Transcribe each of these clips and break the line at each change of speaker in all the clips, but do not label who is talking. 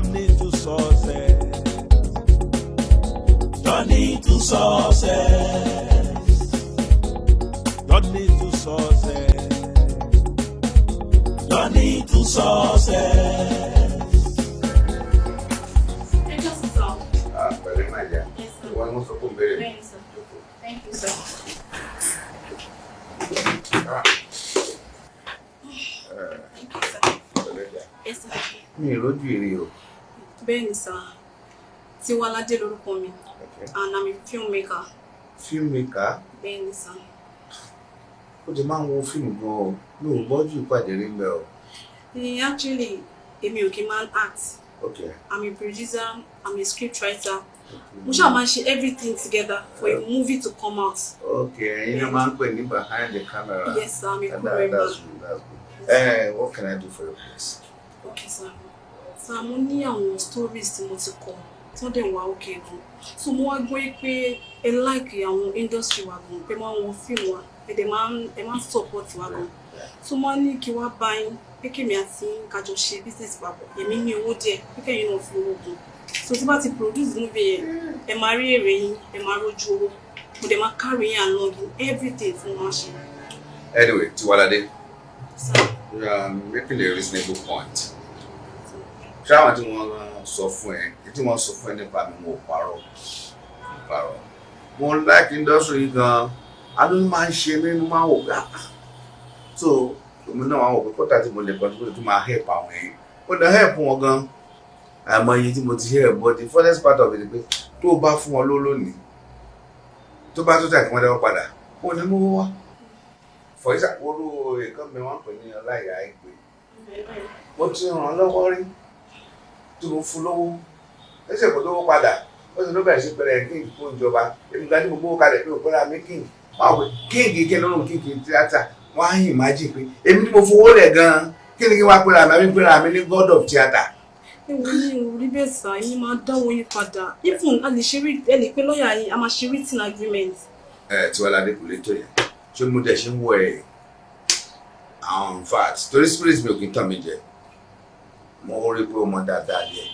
Journey to success. Journey to success. Journey to success. Journey to success.
Ẹ jọ́ sir.
Ah, pẹ̀lú máa jẹ́.
Yes, sir.
Wọ́n ní wọ́n sọ fún béèrè.
Bẹ́ẹ̀ni, sir. Thank you, sir.
Ah.
Thank you, sir.
Pẹ̀lú jà.
Yes, sir.
Mi ì rójú ìrì o.
Bẹ́ẹ̀ni, sir. Tiwalade lorúkọ mi and I'm a filmmaker.
Filmmaker?
Bẹ́ẹ̀ni, sir.
Ó ti máa ń wo fíìmù gan o. Mi ò gbọ́jú ìpàdé rí mbẹ́ o.
Actually, èmi ò kí máa ń act. I'm a producer, I'm a script writer. Mo ṣáà máa ń ṣe everything together for a movie to come out.
Okay, ẹ̀yin náà máa ń pè ní behind the camera.
Yes, sir, I'm a crew member.
That's good, that's good. What can I do for you, please?
Okay, sir. Sir, mo ní àwọn stories tí mo ti kọ tó dẹ̀ wá okay gan. So mo wá gbọ́ pé ẹ like àwọn industry wa gan, pé máa ń wo fíìmù wa, ẹ dẹ̀ máa ń ẹ máa ń support wa gan. So mo wá ní kí wá bá yín pé kémi àti yín ká jọ ṣe business papọ̀. Èmi ní owó díẹ̀, pé kẹ́yìn náà fi owó kún. So tí bá ti produce movie yẹn, ẹ máa rí èrè yín, ẹ máa rójú owó. Mo dẹ̀ máa carry yín along in everything tí mo máa ṣe.
Anyway, Tiwalade,
Sir.
you are making a reasonable point. Ṣé àwọn tí wọ́n sọ fún ẹ, tí wọ́n sọ fún ẹ nípa mi, mo parọ́, mo parọ́. Mo like industry gan, adó máa ń ṣe mí, mo máa ń wò pé ah, so èmi náà wọ́n wò pé kódà tí mo lè contribute tó máa help àwọn èèyàn. Ó lè help wọn gan. Àmọ́ iye tí mo ti help, but the funniest part of it ni pé tó o bá fún wọn lówó lónìí, tó bá tó tà kí wọ́n dáwọ́ padà, ó ní mú wá. For example, orú nǹkan mi wọ́n pè ní Ọláìyá Ìgbé. Mo ti ràn án lọ́wọ́ rí tí mo fún lówó, ẹsẹ̀ kò lówó padà, ó sì ló bẹ̀rẹ̀ sí pẹ̀lẹ́ king fún ìjọba. Èmi gba tí mo gbówó kalẹ̀ pé òpẹ́rẹ́ mi king, wọ́n á wẹ̀ king kí lóun king tíátà, wọ́n á imagine pé èmi tí mo fowó lẹ̀ gan-an, kí ni kí wọ́n á pẹ́rẹ́ àmì àmì pẹ́rẹ́ àmì ní god of theatre.
Ewu ní orí bẹ́ẹ̀ sá, yín máa dáwọ́ yín padà. Even a lè ṣe rí, ẹ lè pé lọ́ọ̀yà yín, a máa ṣe written agreement.
Ẹ Tiwalade, kò lè tó yẹn. Ṣé mo dẹ̀ ṣe ń wọ ẹ̀ àwọn, in fact, torí spirit mi ò kí ń tàn mí jẹ, mo rí pé ọmọ dáadáa ni ẹ,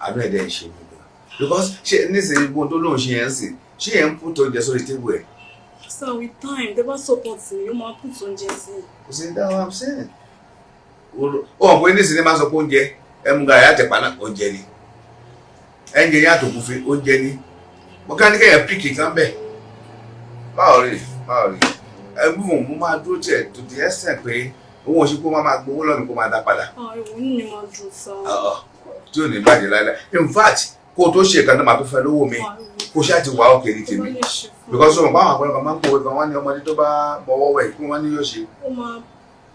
àánú ẹ̀ dẹ̀ ń ṣe mí gan, because ṣé nísìnyí gbogbo tó lóun ṣe yẹn ń sìn, ṣé yẹn ń put oúnjẹ sórí table ẹ̀?
So with time, tẹ́ bá support mi, ó máa put oúnjẹ sí i.
Kò sí dáhùn, I'm saying ó hàn pé nísìnyí máa sọ pé oúnjẹ ẹmu gàrí àtẹ̀pá náà, oúnjẹ ni, ẹnjẹ yẹn àtòkùnfin, oúnjẹ ni. Mo ká ní kẹ́yìn pick kan bẹ̀. Báwo rí, báwo rí ẹgbẹ́ mo máa dúró tiẹ̀ to the extent pé owó oṣù kó máa gbowó lọ́nà kó máa dá padà.
Ah, ewu, inú mi máa dùn sá.
Tí ò ní bàjẹ́ láíláí. In fact, kó o tó ṣe ìkan náà, máa tó fẹ́ lówó mi, kó ṣáà ti wà òkè ní tèmi, because ọmọ báwọn àpẹẹrẹ kan máa ń pòwe kan, wọ́n ní ọmọdé tó bá mọwọ́ wẹ̀, kí wọ́n ní yóò ṣe.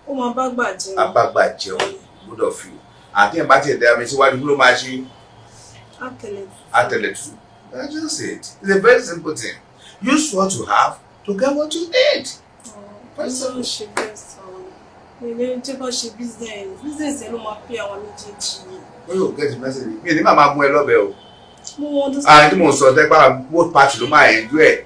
Ó máa bá gbà jẹun.
Abágbà jẹun gbọ́dọ̀ fi àti ẹ̀ bá tiẹ̀ dá mi síwájú, kí ló máa ṣe?
Àtẹlẹ.
Àtẹlẹtù. That's just it. It's a very simple thing. Use what you have to get what you need.
Ó máa ń ṣe bẹ́ẹ̀ sá. Ilé jẹ́ ká ṣe business. Business yẹn ló máa pay àwọn méjèèjì.
Ó yóò get the message. Mi ò ní màmá gún ẹ lọ́bẹ̀ o.
Mo understand.
Àti tí mò ń sọ tẹ́pá, both party ló máa enjoy ẹ̀.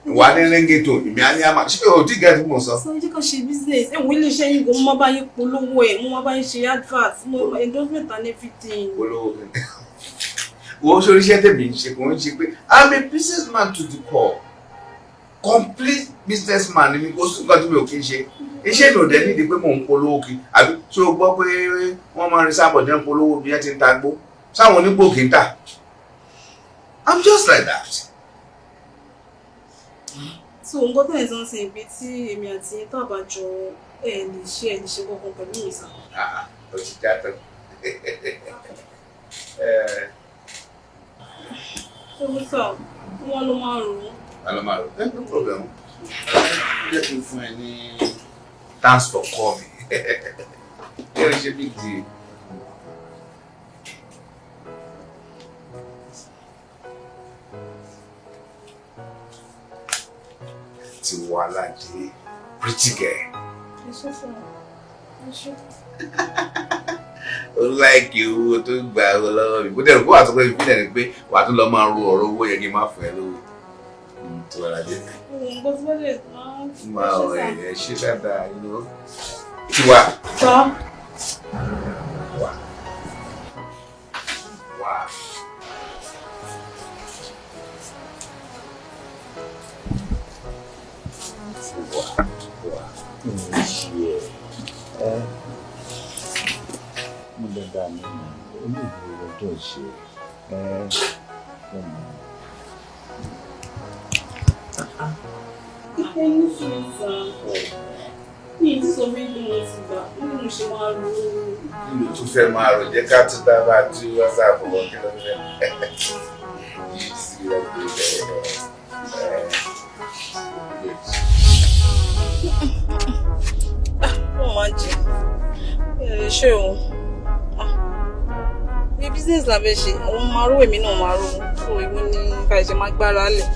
Wà ní ringtone, ìmí á ní àmà. Ṣé o tí get tí mò ń sọ?
Sọ jẹ́ ká ṣe business. Ẹ wo iléeṣẹ́ yín gan, mo máa bá yín polówó ẹ̀, mo máa bá yín ṣe advert, mo endorsement and everything.
Polówó kí ni? Wo sórí iṣẹ́ tèmi ń ṣe, kò ń ṣe pé I'm a businessman to the core. Complete businessman ni mi. Kò sí nǹkan tí mi ò kí ń ṣe. Iṣẹ́ mi ò dẹ̀ nídìí pé mò ń polówó kí, àbí tí o gbọ́ pé wọ́n máa ń rí sábọ̀ ní polówó bí wọ́n ti ń ta gbó sáwọn onígbò kì í tà. I'm just like that.
So nǹkan tó ń sọ sí pé tí èmi àti yín tó àbájọ, ẹ lè ṣe kankan pẹ̀lú mi sá.
Ah, ó ti já tán.
Owó sá, wọn ló máa rò ó.
Alo máa rò. No problem. Jẹ́ kí n fún ẹ ní thanks for coming. Kí ló ṣe big deal? Tiwalade, pretty girl.
Ẹ ṣé sá, ẹ ṣé.
Ó like owó tó gbà ó lọ́wọ́ mi. Bó dẹ̀ rò pé wàá sọ pé ìpínlẹ̀ ni pé wàá tún lọ máa ro ọ̀rọ̀ owó yẹn kí n má fún ẹ lówó. Tiwalade.
Owó nǹkan tí wọ́n lè máa.
Máa ọ̀ ẹ̀ ṣe dáadáa. Tiwa.
Sá.
Wà. Wá. Wà wà kí ni ṣe ẹ ẹ mo lọ dá mi mọ olóògbé ọjọ́ ṣe ẹ ẹ mọ.
Ẹni sùn sàn. Mi ì tí sọ fún bí mo ti gbà, ó ní mo ṣe máa ro.
Kí ló tún fẹ́ máa rò jẹ́ ká tún dábàá tí WhatsApp wọ kí ló fẹ́? Yìí sí ẹgbẹ́ ẹ̀
Wọ́n máa jẹ. Ẹ ṣé o. Bí business la fẹ́ ṣe, òun máa ró èmi náà máa ró. So ìwọ ni ká ṣe máa gbára lẹ̀.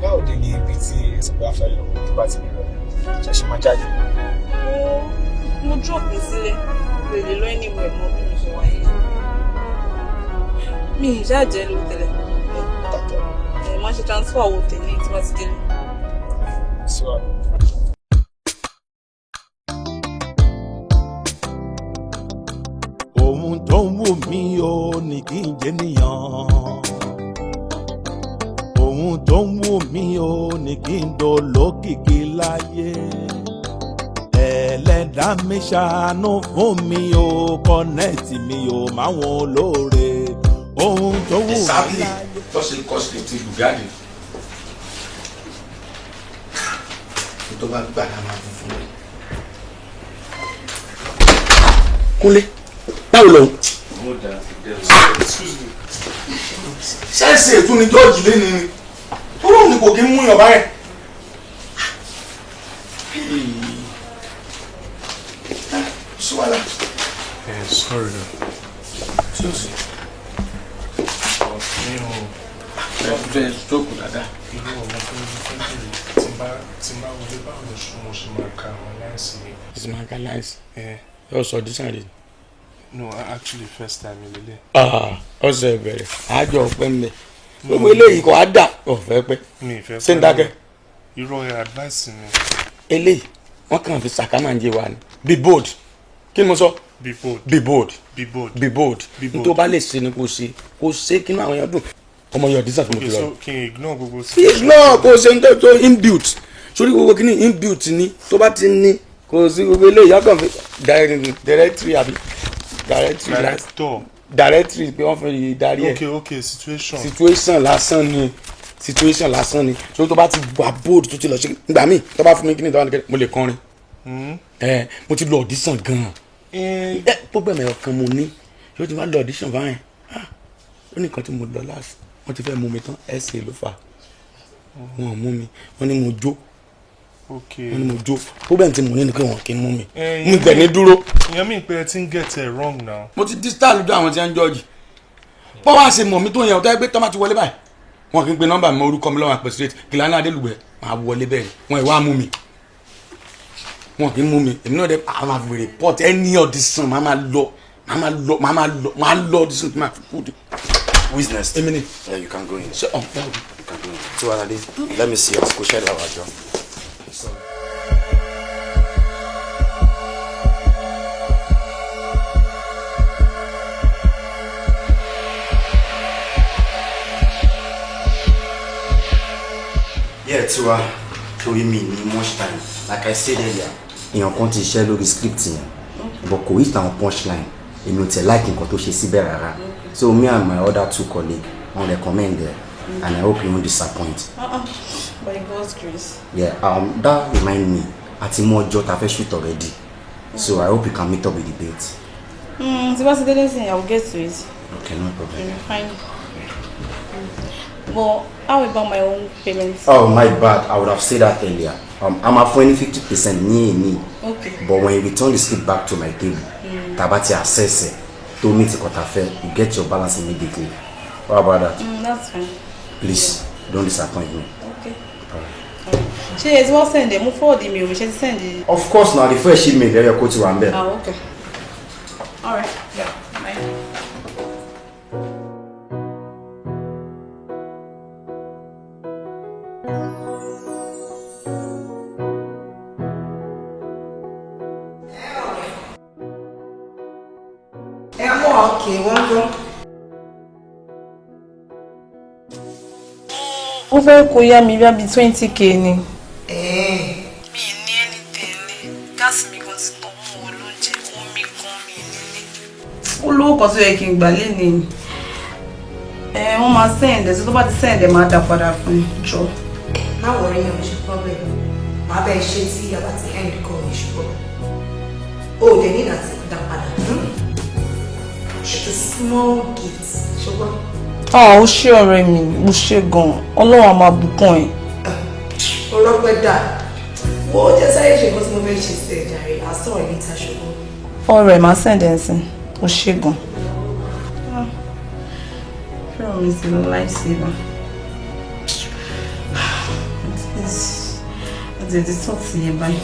Báwo dé ní ibi tí ẹsẹ̀ bá fẹ́ lọ tó bá ti bẹ̀rẹ̀ ṣẹ̀ṣẹ̀ máa jáde?
Mo drop mi sílẹ̀, lè lè lọ anywhere mọ́ bí mo ṣe wáyé. Mi ì ṣáàjẹ́ ló tẹ́lẹ̀. Ẹ má ṣe transfer owó tèmi tí wọ́n ti délé.
Ohun tó ń wù mí o ní kí n jẹ́ nìyàn. Ohun tó ń wù mí o ní kí n dolókìkí láyé. Ẹlẹ́dàá mi ṣàánú fún mi o, connect mi o máwọn olóore. Ohun tó wù mí
Exactly.
láyé.
Tó ṣe kọ́ script Lugard. Tó bá gbà náà máa fún mi.
Kúnlé, báwo lòun?
Excuse me.
Ṣẹ́ẹ̀sì ètò ni George lé ní ni. Tó lóun ni kò kí ń mú yàn báyẹn. Ṣé
Eh, sorry.
Ṣé o sì?
Mi ò
Ẹ jókòó dáadáa.
Irú ọmọ tó ń fẹ́ bèrè tí n bá wọlé, báwo ni mo ṣe máa ka àwọn lines yìí?
Ṣé máa ka lines?
Eh,
Yóò sọ audition rẹ̀.
No, actually first time lélẹ̀.
Ọ̀sẹ̀ bẹ̀rẹ̀, àjọ ọ̀pẹ ń bẹ̀. Gbogbo eléyìí kò á dà ọ̀fẹ́ pẹ́.
Mi ì fẹ́
Ṣé ń dákẹ́?
Irọ́ ẹ advice mi.
Eléyìí, wọ́n kàn fi sàkámà ń jẹ wa ni. Be bold. Kí ni mo sọ?
Be bold.
Be bold.
Be bold.
Be bold.
Be bold.
N tó bá lè ṣe ni kò ṣe. Kò ṣe kí inú àwọn èèyàn dùn. Ọmọ yóò audition fún mi
Okay,
ti lọ.
so kí n ignore gbogbo
Ignore kò ṣe ń tó tó inbuilt. Sórí gbogbo kí ni inbuilt ni tó bá ti ní kò sí gbogbo eléyìí ọkàn fi directory àbí directory
Director.
Directory pé wọ́n fi darí ẹ̀.
Okay, situation.
Situation lásán ni, situation lásán ni. So tó bá ti wà bold tó ti lọ ṣe gbà mí tó bá fún mi kí ni tó bá ní kí mo lè kọrin. Ẹ mo ti lọ audition gan-an.
Eh,
Ẹ problem ẹ̀ ọ̀kan mo ní yóò ti wá lọ audition báyẹn. Ah, ó ní nǹkan tí mo lọ last, wọ́n ti fẹ́ mú mi tán, ẹsẹ̀ ló fà wọ́n ò mú mi, wọ́n ní mo jó.
Okay.
Wọ́n ní mo jó. Problem tí mo ní ni pé wọ́n kì í mú mi.
Eh,
mo gbẹ̀ ní dúró.
Ìyẹn mi pé ẹ ti ń get it wrong now.
Mo ti di star lójú àwọn tí wọ́n ń jọ́ọ̀jì bọ́ wá ṣe mọ̀ mí tó yẹn ọ̀tọ́ ẹgbẹ́ tó máa ti wọlé báyìí, wọn kì í pe nọ́mbà mi, orúkọ mi lọ́wọ́ àpè straight Kìlánì Adélùgbẹ́ máa wọlé bẹ́ẹ̀ ni wọn ìwà mú mi, wọn kì í mú mi. Èmi náà dẹ àwọn àfi report any audition, máa máa lọ, máa máa lọ, máa máa lọ, máa lọ audition tí máa fi kú.
Who is next?
Èmi ni.
Yeah, you can go in.
Ṣé ọ̀ báwo.
You can go in. Tiwalade, let me see us. Kò ṣẹlẹ̀ àwọn àjọ. Yeah, Tiwa, torí mi ní much time. Like I said earlier, èèyàn kan ti ṣiṣẹ́ lórí script yẹn, but kò hit àwọn punchline. Èmi ò tẹ̀ like nǹkan tó ṣe síbẹ̀ rárá. So me and my other two colleagues, wọ́n recommend ẹ and I hope you won't disappoint.
Uh-uh. By God's grace.
Yeah, that remind me, àti mú ọjọ́ ta fẹ́ shoot already. So I hope you can meet up with the date.
Tí bá ti délé sí, I will get to it.
Okay, no problem.
You'll be fine. But how about my own payment?
Oh, my bad. I would have said that earlier. I'm offering 50% ní èní.
Okay.
But when you return the script back to my table, tá bá ti assess ẹ̀, tó meet nǹkan tá fẹ́, you get your balance immediately. What about that?
That's fine.
Please, don't disappoint me.
Okay. Ṣé ẹ ti wá send ẹ? Mo forward email mi, ṣé ti send ẹ?
Of course, now the first email ẹ yẹ kó ti wà ńbẹ̀.
Ah, okay. All right. Yeah. Bye.
wà òkè, wọ́n gbọ́.
Ó fẹ́ kó yá mi bí 20k ni.
Mi
ní anything lé, gáàsì mi gan ti tán, mú o lóúnjẹ, omi gan mi nílé. Ó lówó kan tó yẹ kí n gbà lénìí. Ẹ wọ́n máa send ẹ̀, tó bá ti send ẹ̀ máa dà padà fún mi, jọ.
Má worry, yẹn ò ṣe problem. Màá bẹ́ẹ̀ ṣe tí a bá ti end call mi ṣùgbọ́n. O ò dẹ̀ ní láti dá padà. It's a small gift, ṣùgbọ́n.
Ah, ó ṣé ọ̀rẹ́ mi, mo ṣe gan-an, Ọlọ́run á máa bùkún ẹ̀.
Ọlọ́pẹ́ dà. Wo jẹ́ sáré ṣe nǹkan tí mo fẹ́ ṣe sí ẹ̀ jàre, à sọ̀rọ̀ later ṣùgbọ́n.
Ọ̀rẹ́ màá send ẹ̀ sí, ó ṣe gan. Fẹ́ràn mi sí lifesaver. Àti ẹ̀ ti tọ́ọ̀tì yẹn báyìí.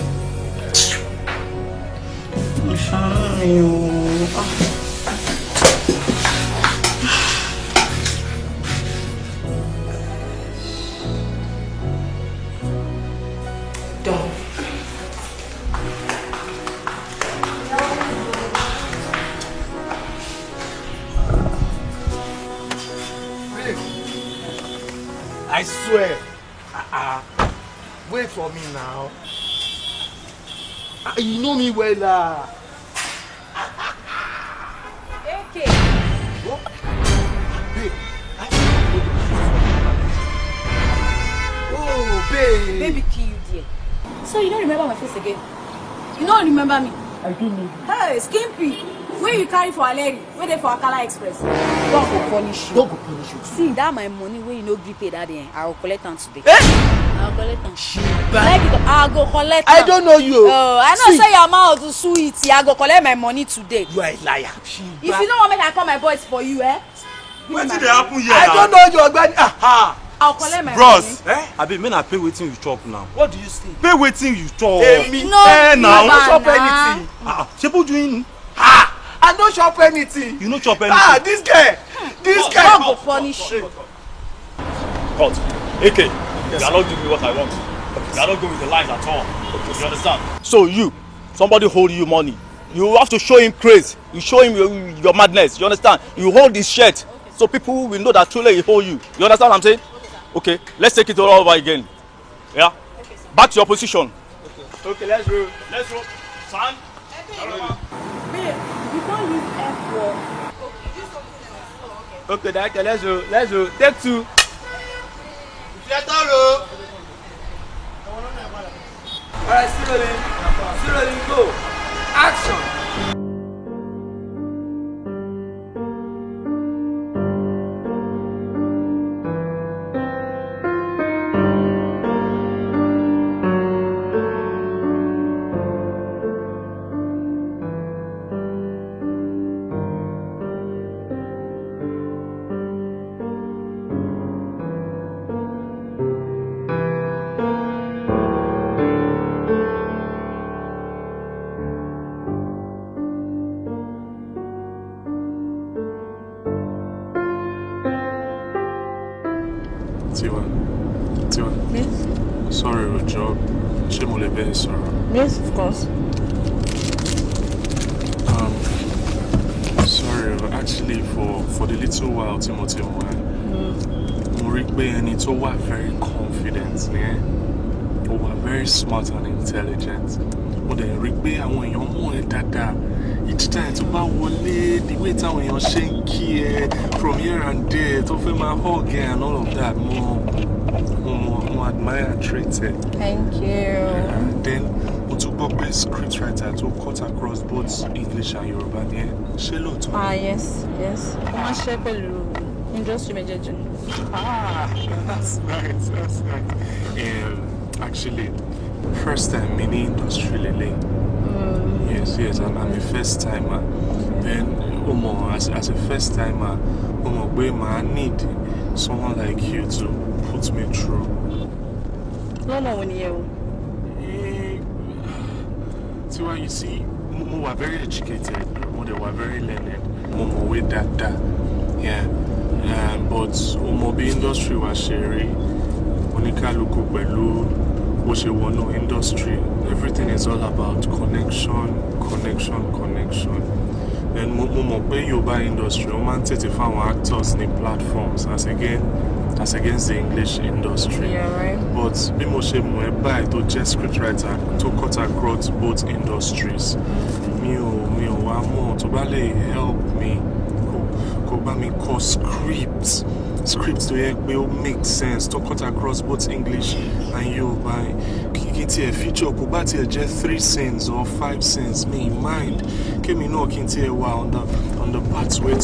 Mo ṣàánú mi o.
Done.
I swear. Wait for me now. You know me well.
AK.
Oh. Babe. Oh, babe.
Baby, kill you there. So you don't remember my face again? You don't remember me?
I do know you.
Hey, Skimpy. Where you carry for Aleri? Where they for Akala Express? God go punish you.
God go punish you.
See, that my money where you no gree pay that day, I will collect am today.
Eh?
I will collect am. Like it, I go collect am.
I don't know you.
Oh, I know say your mouth is sweet. I go collect my money today.
You are a liar.
If you don't want me, I call my boys for you, eh?
Wetin dey happen here?
I don't know you, Ogbeni. Aha.
I'll collect my
Bros,
money.
eh? Abi, make I pay wetin you chop now.
What do you say?
Pay wetin you chop.
Emi.
No,
eh, now.
I no chop anything.
Ah, ṣé bójú yín?
Ah, I no chop anything.
You no chop anything.
Ah, this guy. This guy.
God go punish you.
Cut. AK, yes, you are not doing what I want. Okay, you are not going with the lines at all. Okay, you understand? So you, somebody hold you money. You have to show him craze. You show him your madness. You understand? You hold his shirt. Okay, so people will know that truly he hold you. You understand what I'm saying? Okay, let's take it all over again. Yeah? Okay, back to your position.
Okay, okay, let's roll.
Let's roll. Son.
Babe, you can't use F word. Okay, use something else. Oh, okay.
Okay, director, let's roll. Let's roll. Take two. Roll. All right, still rolling. Still rolling, go. Action.
Tiwa.
Yes?
Sorry, Ojo. Ṣé mo lè bẹ́ẹ̀ sọ̀rọ̀?
Yes, of course.
Sorry, actually, for the little while tí mo ti mọ̀ ẹ́, mo rí pé ẹni tó wà very confident ni ẹ́. Ó wà very smart and intelligent. Mo dẹ̀ rí pé àwọn èèyàn mọ̀ ẹ́ dáadáa. Each time tó bá wọlé, the way táwọn èèyàn ṣe ń kí ẹ from here and there, tó fẹ́ máa hug ẹ and all of that, mo admire trait ẹ.
Thank you.
And then mo tún gbọ́ pé scriptwriter tó cut across both English and Yoruba ni ẹ. Ṣé lóòótọ́?
Ah, yes, yes. Mo máa ń ṣiṣẹ́ pẹ̀lú industry méjèèjì.
Ah, that's nice, that's nice. Actually, first time mi ní industry lele. Yes, yes, I'm a first timer. Then, omo, as a first timer, omo, pé màá need someone like you to put me through.
Lọ́nà wo nìyẹn o?
Tiwa, you see, mo wà very educated, mo dẹ̀ wà very learned, mo mọ̀wé dáadáa, yeah. But o mọ bí industry wa ṣe rí, oníkálukú pẹ̀lú bó ṣe wọnú industry, everything is all about connection, connection, connection. Then mo mọ̀ pé Yorùbá industry wọ́n máa ń tètè fáwọn actors ní platforms as against the English industry.
Yeah, right.
But bí mo ṣe mọ̀ ẹ́ báyìí tó jẹ́ scriptwriter tó cut across both industries, mi ò wá mọ̀ tó bá lè help me kó bá mi kọ script tó yẹ pé ó make sense, tó cut across both English and Yorùbá, kí tiẹ̀ feature, kó bá tiẹ̀ jẹ́ three scenes or five scenes, mi mind, kémi náà kí n tiẹ̀ wà on the pathway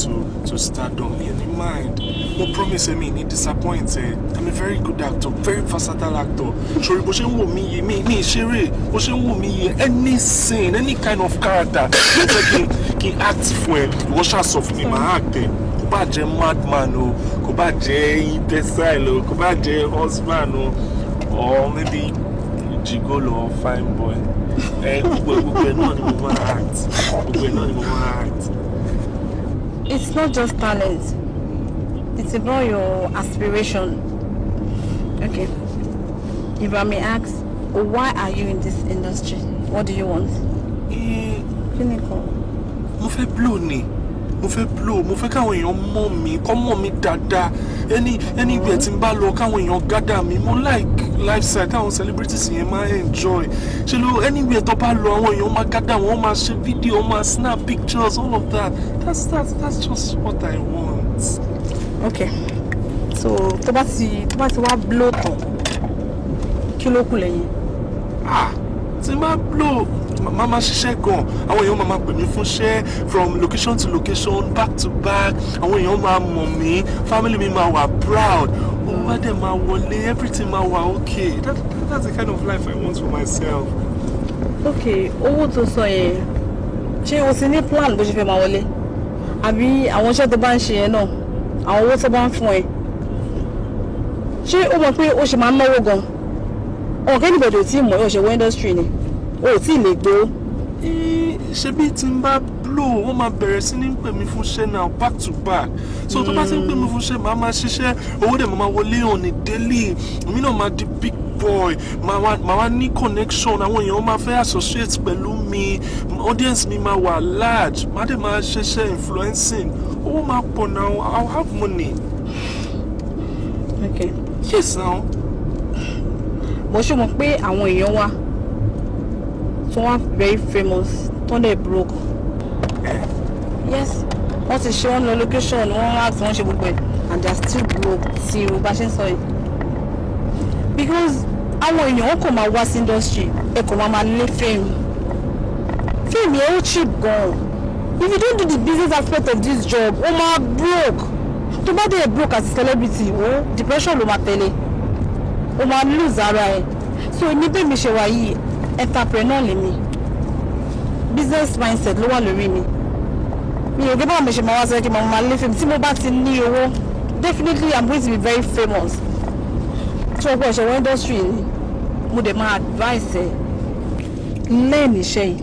to stardom, mi ní mind. Mo promise mi ní disappoint ẹ. I'm a very good actor, very versatile actor. Ṣòrí bó ṣe ń wò mí yìí, mi ṣeré. Bó ṣe ń wò mí yìí, any scene, any kind of character ló fẹ́ kí n act fún ẹ, ìwọ ṣáà sọ fún mi, màá act ẹ. Kó bá jẹ́ madman o, kó bá jẹ́ imbecile o, kó bá jẹ́ husband o, or maybe gigolo or fine boy ẹ, gbogbo ẹ náà ni mo máa act, gbogbo ẹ náà ni mo máa act.
It's not just talent. It's about your aspiration. Okay. If I may ask, why are you in this industry? What do you want? Clinical.
Mo fẹ́ blow ni, mo fẹ́ blow. Mo fẹ́ káwọn èèyàn mọ̀ mí, kọ́ mọ̀ mí dáadáa. Anywhere tí n bá lọ, káwọn èèyàn gather mi. Mo like lifestyle táwọn celebrities yẹn máa enjoy. Ṣe ló anywhere tó bá lọ, àwọn èèyàn máa gather, wọ́n máa ṣe video, wọ́n máa snap pictures, all of that. That's just what I want.
Okay. So tó bá ti wá blow tán, kí ló kù lẹ́yìn?
Ah, tí n bá blow, máa ma ṣiṣẹ́ gan. Àwọn èèyàn máa ma pè mí fún iṣẹ́ from location to location, back to back. Àwọn èèyàn máa mọ̀ mí, family mi máa wà proud, owó á dẹ̀ máa wọlé, everything máa wà okay. That's the kind of life I want for myself.
Okay, owó tó sọ yẹn, ṣé o ti ní plan bó ṣe fẹ́ máa wọlé? Àbí àwọn iṣẹ́ tó bá ń ṣe yẹn náà, àwọn owó tó bá ń fún ẹ? Ṣé o mọ̀ pé o ṣì máa ń náwó gan? Ọ̀kẹ́ anybody ò tí ì mọ̀ ẹ́, o ṣe wọ industry ni. O ò tí ì lè gbowó.
Ṣebí tí n bá blow, wọ́n máa bẹ̀rẹ̀ sí ní pè mí fún iṣẹ́ now, back to back. So tó bá ti ń pè mí fún iṣẹ́, màá máa ṣiṣẹ́, owó dẹ̀ máa wọlé on a daily. Èmi náà máa di big boy, màá wá ní connection, àwọn èèyàn máa fẹ́ associate pẹ̀lú mi, audience mi máa wà large, màá dẹ̀ máa ṣiṣẹ́ influencing, owó máa pọ̀ now. I'll have money.
Okay.
Yes now.
Mo ṣe mọ̀ pé àwọn èèyàn wa tó wá very famous tó dẹ̀ broke. Yes, wọ́n ti ṣe, wọ́n lọ location, wọ́n act, wọ́n ṣe gbogbo ẹ̀, and they are still broke tí o bá ṣe ń sọ yìí. Because àwọn èèyàn, wọn kò máa wá sí industry, ẹ kò máa máa lé fame. Fame yẹn ó cheap gan. If you don't do the business aspect of this job, ó máa broke. Tó bá dé broke as a celebrity, ó depression ló máa tẹ̀lé, ó máa lose ara ẹ̀. So ní bẹ́ẹ̀ mi ṣe wà yìí, entrepreneur lèmi, business mindset ló wà lórí mi. Mi ò gbé báwo mi ṣe máa wá sọ kí màá máa lé fame. Tí mo bá ti ní owó, definitely I'm going to be very famous. Tí wọ́n pọ̀ ṣe wọ́n industry ni, mo dẹ̀ máa advice ẹ̀, learn iṣẹ́ yìí,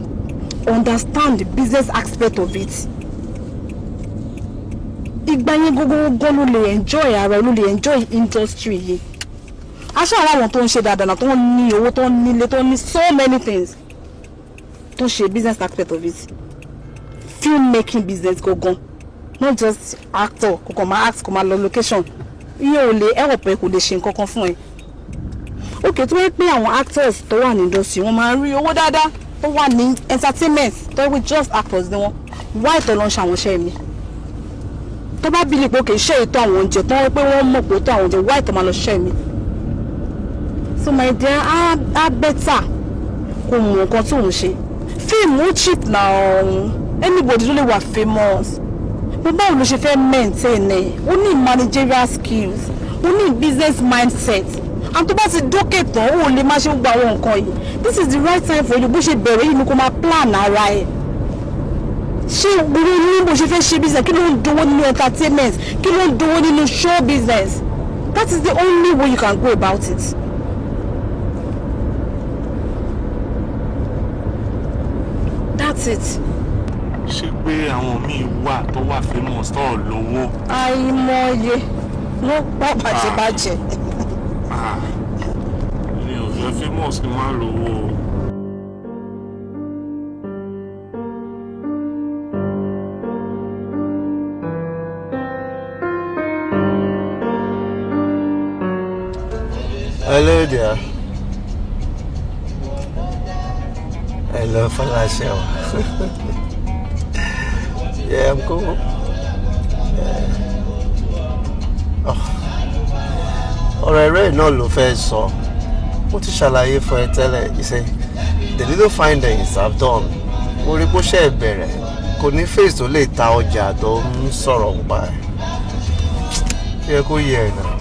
understand the business aspect of it. Ìgbà yẹn gógógó ló lè enjoy ara, ló lè enjoy industry yìí. Aṣọ àwọn tó ń ṣe dáadáa náà, tó ń ní owó, tó ń nílé, tó ń ní so many things, tó ṣe business aspect of it, film making business gangan, not just actor kò kàn máa act, kò máa lọ location. Iye ò lè help ẹ, kò lè ṣe nǹkan kan fún ẹ. Ok, tó yẹ pé àwọn actors tó wà ní industry, wọ́n máa ń rí owó dáadáa, tó wà ní entertainment, tó yẹ pé just actors ni wọ́n, why tó lọ ń ṣe àwọn iṣẹ́ mi? Tó bá believe pé òkè iṣẹ́ ètò àwọn oúnjẹ, tó wọ́n pé wọ́n mọ̀ pé ètò àwọn oúnjẹ, why tó máa lọ ṣiṣẹ́ mi? So my dear, á better kò mọ nǹkan tó ń ṣe. Fíìmù cheap na, anybody ló lè wà famous. Mo báwo ló ṣe fẹ́ maintain ẹ̀? Ó ní managerial skills, ó ní business mindset, and tó bá ti dókè tán, ó lè má ṣe gbogbo àwọn nǹkan yìí. This is the right time for you. Bó ṣe bẹ̀rẹ̀ yìí ni kó máa plan ara ẹ̀. Ṣé gbogbo ní bó ṣe fẹ́ ṣe business? Kí ló ń dowó nínú entertainment? Kí ló ń dowó nínú show business? That is the only way you can go about it. That's it.
Ṣé pé àwọn míì wà tó wà famous tó ò lówó?
Àìmọye ló pọ̀ bàjẹ́bàjẹ́.
Ah, mi ò fẹ́ famous kí n má lówó o.
Hello there. Hello, Fọláṣẹ́wà. Yeah, I'm cool. Yeah. Oh. Ọ̀rọ̀ ẹ̀rẹ́ náà ló fẹ́ sọ. Mo ti ṣàlàyé fún ẹ tẹ́lẹ̀. You see, the little findings I've done, mo rí pé ó ṣe bẹ̀rẹ̀. Kò ní face tó lè ta ọjà tó ń sọ̀rọ̀ nípa ẹ̀. Yẹ kó yẹ ẹ̀ náà.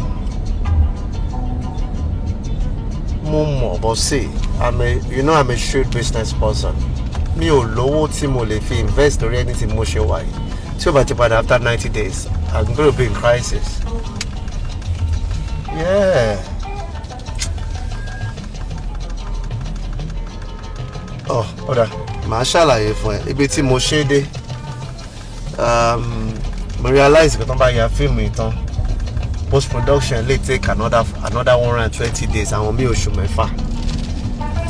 Mo mọ̀, but see, I'm a, you know I'm a shrewd business person. Mi ò lówó tí mo lè fi invest lórí anything mo ṣe wà yìí. Tí ó bá ti padà after 90 days, I'm gonna be in crisis. Yeah. Oh, ó dáa, màá ṣàlàyé fún ẹ ibi tí mo ṣe dé. Mo realize pé tán bá ya fíìmù yìí tán, post production lè take another 120 days, àwọn míì oṣù 6.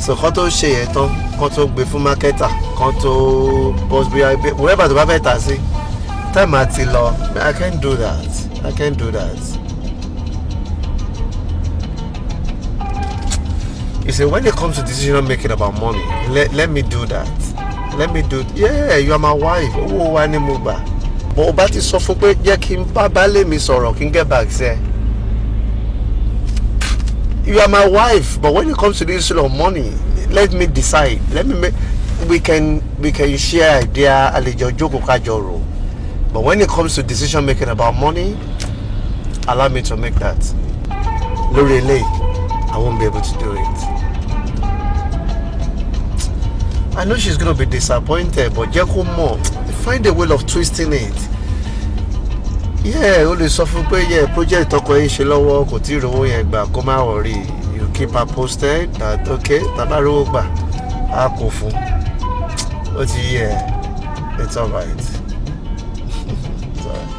So kán tó ṣe yẹn tán, kán tó gbé fún marketer, kán tó post, bí wherever tó bá fẹ́ tà sí, time àti lọ. I can't do that, I can't do that. You see, when it comes to decision making about money, let me do that. Let me do. Yeah, you are my wife. Owó wa ni mo gbà. But o bá ti sọ fún pé jẹ́ kí n bá baálé mi sọ̀rọ̀, kí n get back sí ẹ. You are my wife, but when it comes to the issue of money, let me decide. Let me make, we can share idea, a lè jọ jókòó ká jọ rò. But when it comes to decision making about money, allow me to make that. Lórí eléyìí, I won't be able to do it. I know she's gonna be disappointed, but jẹ́ kó mọ̀, find a way of twisting it. Yeah, ó lè sọ fún pé, yeah, project tọkọ yín ṣe lọ́wọ́, kò tí ì rówó yẹn gbà, kó má worry. You keep her posted that, okay, tá bá rówó gbà, á kò fún. Ó ti yẹ, it's alright. It's alright.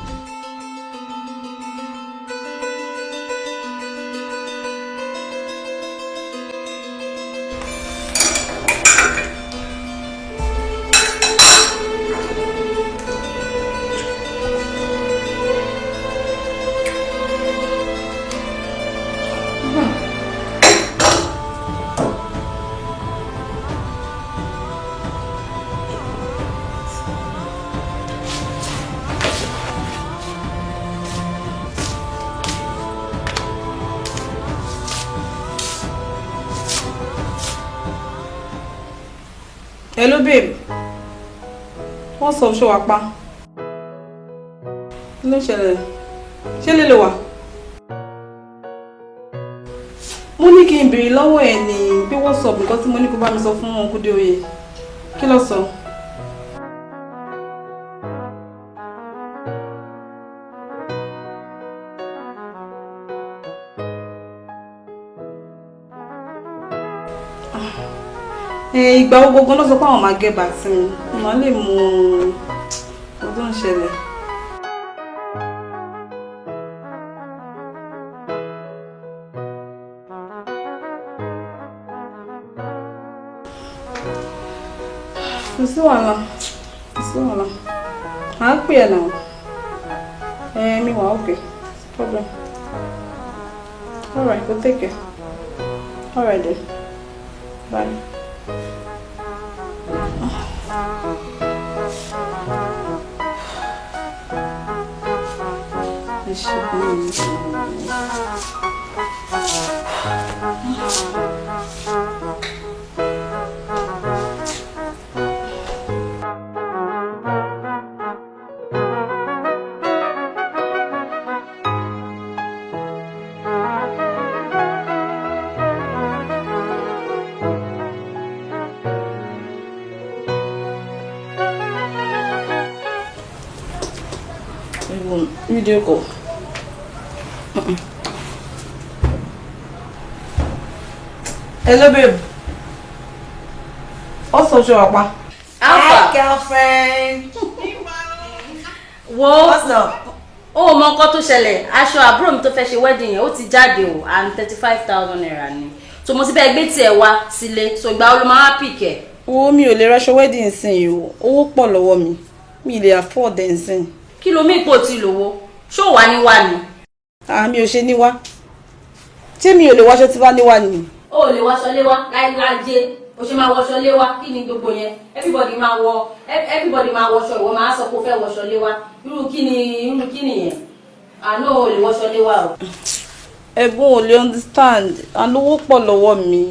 Hello babe. What's up, ṣé wàá pa? Kí ló ṣẹlẹ̀? Ṣé lè lè wà? Mo ní kí n béèrè lọ́wọ́ ẹ̀ ní pé what's up, nǹkan tí mo ní kó bá mi sọ fún Kúdé Oyè. Kí ló sọ? Ìgbà wo gbogbo ló sọ pé àwọn máa get back sí mi? Mo máa lè mọ ohun tó ń ṣẹlẹ̀. Kò sí wàhálà, kò sí wàhálà. À ń pè ẹ́ náà. Ẹ mi wà, okay. No problem. All right, go take care. All right then. Bye. Ẹ ṣe gan ni. Video call. Hello babe. What's up, ṣé wàá pa?
Hi, girlfriend.
Wo.
What's up?
Ó mọ nǹkan tó ṣẹlẹ̀, aṣọ àbúrò mi tó fẹ́ ṣe wedding yẹn, ó ti jáde o, and ₦35,000 ni. So mo ti bẹ́ẹ̀ gbé tiẹ̀ wá sílé, so ìgbà wo ló máa wá pick ẹ̀?
Owó, mi ò lè raṣọ wedding nsìn yìí o. Owó pọ̀ lọ́wọ́ mi. Mi lè afford ẹ̀ nsìn.
Kí ló mí ipò tí lówó? Ṣó wà ní wà ní?
Àmì ò ṣe ní wá. Ṣé mi ò lè wáṣọ tí bá níwá ni?
O ò lè wáṣọ léwá láyé, o ṣe máa wọṣọ léwá, kí ni gbogbo yẹn? Everybody máa wọ, everybody máa wọṣọ, ìwọ máa sọ pé o fẹ́ wọṣọ léwá. Irú kí ni, irú kí nìyẹn? Àná o lè wọṣọ léwá o.
Ẹ̀gbọ́n ò lè understand, àlówó pọ̀ lọ́wọ́ mi.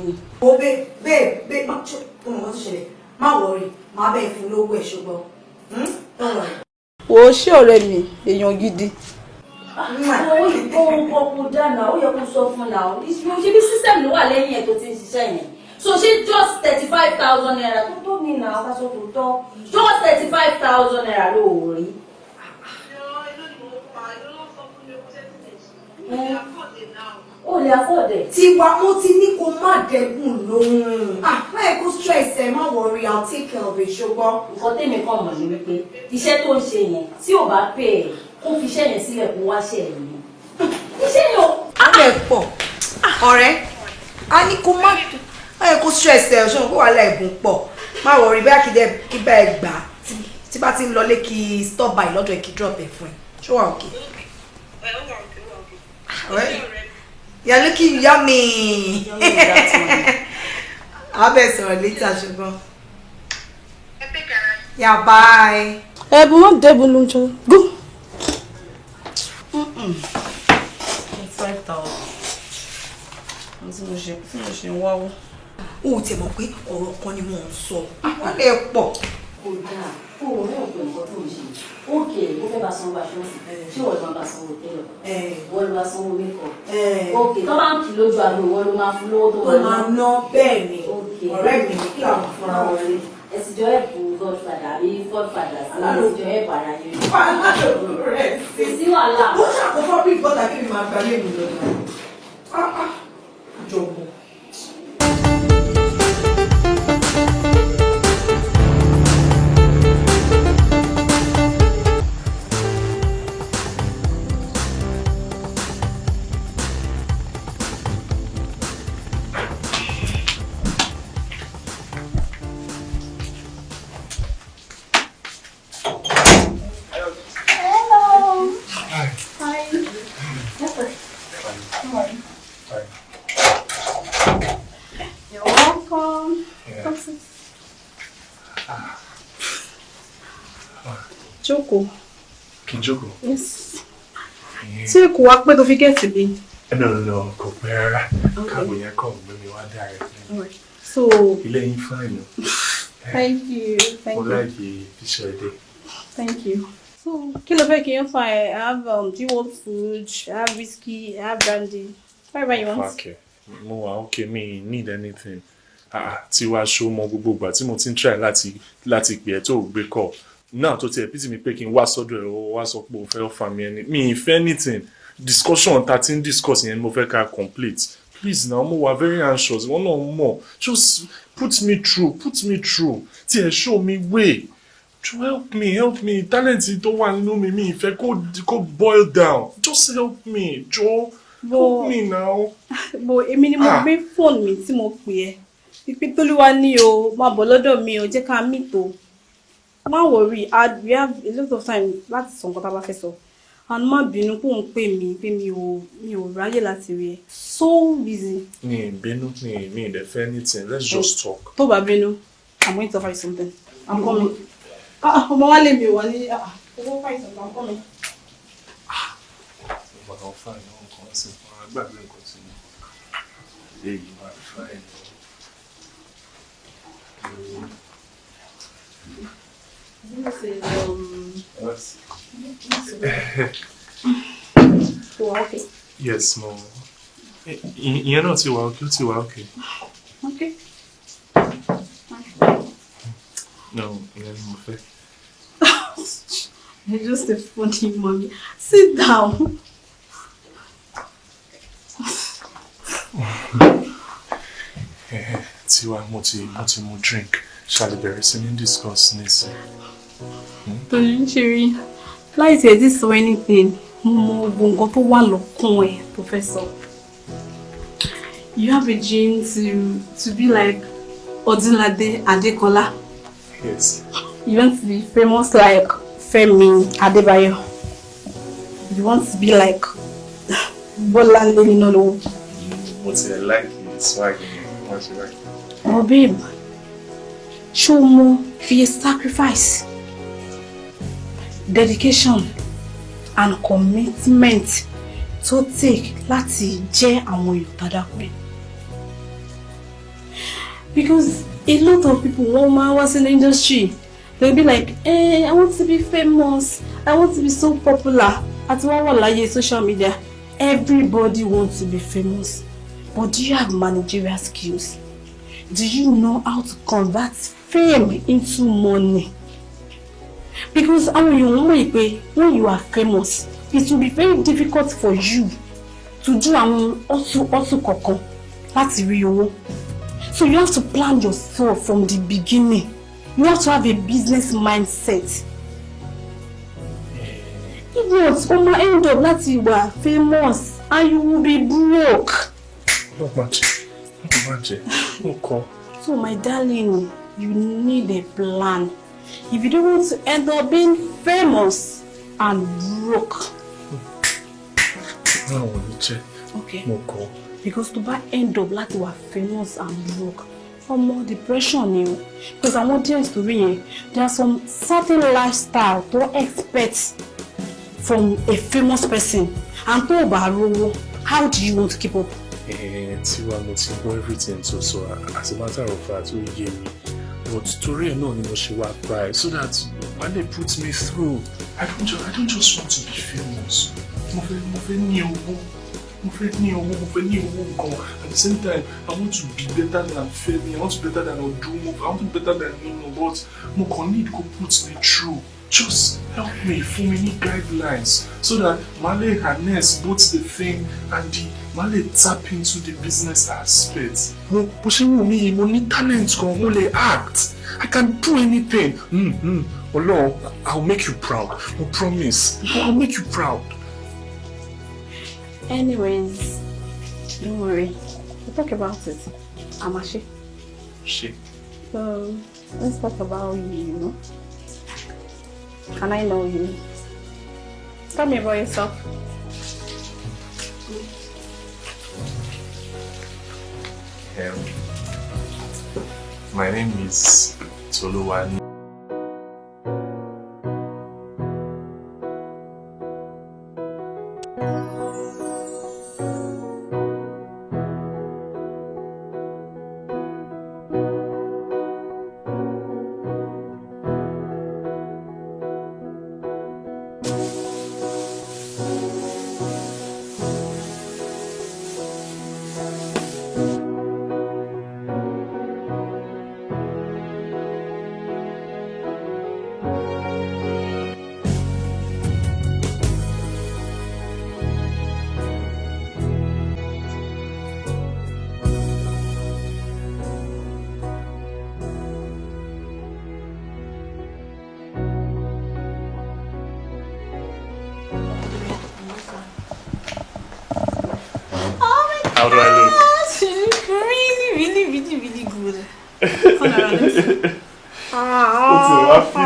O babe, babe, babe, má ṣe ọmọ kan tó ṣẹlẹ̀, má worry, má bẹ́ẹ̀ fún lówó ẹ̀ ṣùgbọ́n. Don't worry.
Wò ó ṣé ọ̀rẹ́ mi, èèyàn gidi.
Owó ìkó kò dáná, ó yẹ kó sọ fún náà. Ṣé bí system ló wà lẹ́yìn ẹ̀ tó ti ń ṣiṣẹ́ yẹn? So ṣé just 35,000 naira tó tó ní náà, ká sọ tó tọ́? Just 35,000 naira ló ò rí. O lè afford ẹ̀.
Tiwa, mo ti ní kó má dẹ́kun lóhùn. Ah, má yẹ kó stress ẹ, má worry, I'll take care of it, ṣùgbọ́n.
Nǹkan tèmi kàn mọ̀ ni wípé iṣẹ́ tó ń ṣe yẹn, tí ò bá pè é, kó fi iṣẹ́ yẹn sílẹ̀ kó wá ṣe ẹ̀yìn. Iṣẹ́ yẹn ò.
Á lè pọ̀. Ọ̀rẹ́, a ní kó má yẹ kó stress ẹ, ṣùgbọ́n kó wàhálà ẹ̀bùn pọ̀. Má worry, bóyá kí dẹ́ kí bá ẹ gbà á tí bá ti ń lọlé, kí stop by lọ́dọ̀ ẹ̀, kí drop ẹ̀ fún ẹ. Ṣé wà okay? Ọ̀rẹ́, you're looking yummy. A bẹ̀ sọ̀rọ̀ later ṣùgbọ́n. Yeah, bye.
Ẹ̀bùn má dẹ́bùn ló ń jọ. Go. 5,000. Tí mo ṣe ń wáwó.
O ò tiẹ̀ mọ̀ pé ọ̀rọ̀ kan ni wọ́n ń sọ. Wọ́n lè pọ̀.
Kò dáa kó o rí ọ̀pọ̀ nǹkan tó ń ṣe. Ókè, ó fẹ́ bá sanwó aṣọ sí, ṣé wọ́n ló máa bá sanwó tẹ́lọ̀, wọ́n ló bá sanwó makeup? Ókè, tó bá ń kì lójú àgbo, wọ́n ló máa fún lówó tó
Tó máa ná, bẹ́ẹ̀ ni. Ọ̀rẹ́ mi ní kí làwọn fúnra wọn rí.
Ẹ sì jọ ẹ̀pù godfather àbí godfather sí, ẹ sì jọ ẹ̀pù ara yẹn.
Rẹ̀
Kò sí wàhálà.
Ó ṣàkóso bí bọ́tà kí mi máa gba lé mi lọ́dọ̀. Jọ̀bọ̀.
Hello.
Hi.
Hi. How are you?
Hi.
You're welcome.
Yeah.
Come sit. Jókòó.
Kí n jókòó?
Yes. Ṣé kò wá pé tó fi get mi?
No, kò pẹ́ rárá. Káàbò yẹn kọ̀ gbé mi wá directly.
Alright. So,
Ilé yín fine o.
thank you. Thank
Mo
you.
like picture dé.
Thank you. So, kí ló fẹ́ kí n fà ẹ́? I have, do you want food? I have whiskey. I have brandy. Whatever you want.
Fuck it. Mo wà okay, mi need anything. Ah, Tiwa, ṣó mọ gbogbo ìgbà tí mo ti ń try láti pè ẹ́ tó gbé call. Náà tó tiẹ̀ pity mi pé kí n wá sọ́dọ̀ ẹ̀, ó wá sọ pé o fẹ́ offer mi ẹni. Mi ì fẹ́ anything. Discussion ta ti ń discuss yẹn ni mo fẹ́ ká complete. Please now, mo wà very anxious. Wọ́n náà mọ̀. Just put me through, put me through. Tí ẹ show me way. To help me, help me. Talent tó wà nínú mi, mi ì fẹ́ kó boil down. Just help me, jọ̀ọ́. Help me now.
But èmi ni mo
Ah.
gbé fóònù mi tí mo pè ẹ́. Pípé Tolúwa ní o, máa bọ̀ lọ́dọ̀ mi o, jẹ́ ká meet o. Má worry, we have a lot of time láti sọ nǹkan tá a bá fẹ́ sọ. And má bínú pé òun pè mí pé mi ò ráyè láti rí ẹ. So busy.
Mi ì bínú, mi ì dẹ̀ fẹ́ anything. Let's just talk.
Tó bá bínú, I'm going to offer you something. I'm coming. Ah, ọmọ wa lè mi wà ní owó offer you something, I'm coming.
Ọmọ náà fine náà, nǹkan sí fún wa gbàgbé nǹkan sí mi. Èyí máa fine.
This is
What?
Oh, okay.
Yes, mo. Ìyẹn náà ti wà okay, ó ti wà okay.
Okay.
No, ìyẹn ni mo fẹ́.
You're just a funny mommy. Sit down.
Tiwa, mo ti mu drink. Ṣá lè bẹ̀rẹ̀ sí ní discuss nísìn?
Tolú ń ṣeré. Láì tiẹ̀ tí sọ anything, mo mọ gbogbo nǹkan tó wà lọ́kàn ẹ̀ tó fẹ́ sọ. You have a dream to be like Odunlade Adekola.
Yes.
You want to be famous like Femi Adebayo. You want to be like Bolanle Ninalowo.
Mo ti ẹ̀ like swag yẹn, wọ́n ṣe báyìí.
But babe, ṣó mọ iye sacrifice, dedication and commitment tó take láti jẹ́ àwọn èèyàn dáadáa pé? Because a lot of people wọ́n máa wá sínú industry, they be like, "Eh, I want to be famous, I want to be so popular." Àti wọ́n wà láyé social media, everybody wants to be famous, but do you have managerial skills? Do you know how to convert fame into money? Because àwọn èèyàn mọ̀ pé when you are famous, it will be very difficult for you to do àwọn ọ̀tún kọ̀ọ̀kan láti rí owó. So you have to plan yourself from the beginning. You have to have a business mindset. If not, o máa end up láti wà famous and you will be broke.
Ọlọ́run má jẹ́, Ọlọ́run má jẹ́, mo kọ́.
So my darling, you need a plan if you don't want to end up being famous and broke.
Báwo ni jẹ́?
Okay.
Mo kọ́.
Because tó bá end up láti wà famous and broke, ọmọ, depression ni o. Because àwọn audience tó rí yẹn, there are some certain lifestyle tó expect from a famous person, and tó o bá rówó, how do you want to keep up?
Eh, Tiwa, mo ti gbọ́ everything tó sọ. As a matter of fact, ó yé mi, but torí ẹ̀ náà ni mo ṣe wá báyìí so that wọ́n lè put me through. I don't just want to be famous. Mo fẹ́ ní owó, mo fẹ́ ní owó, mo fẹ́ ní owó gan. At the same time, I want to be better than Femi, I want to be better than Odumo, I want to be better than Nino, but mo kàn need kó put me through. Just help me, fún mi ní guidelines so that màá lè harness both the fame and the màá lè tap into the business aspect. Mo bó ṣe wù mí yìí, mo ní talent gan, mo lè act, I can do anything. Ọlọ́run, I will make you proud. Mo promise, I will make you proud.
Anyways, don't worry, we'll talk about it. Amashi.
Ṣe.
So let's talk about you. Can I know you? Tell me about yourself.
My name is Toluwani. How do I look?
You look really, really, really, really good. Turn around. Let me see.
Ó ti wá fit mi.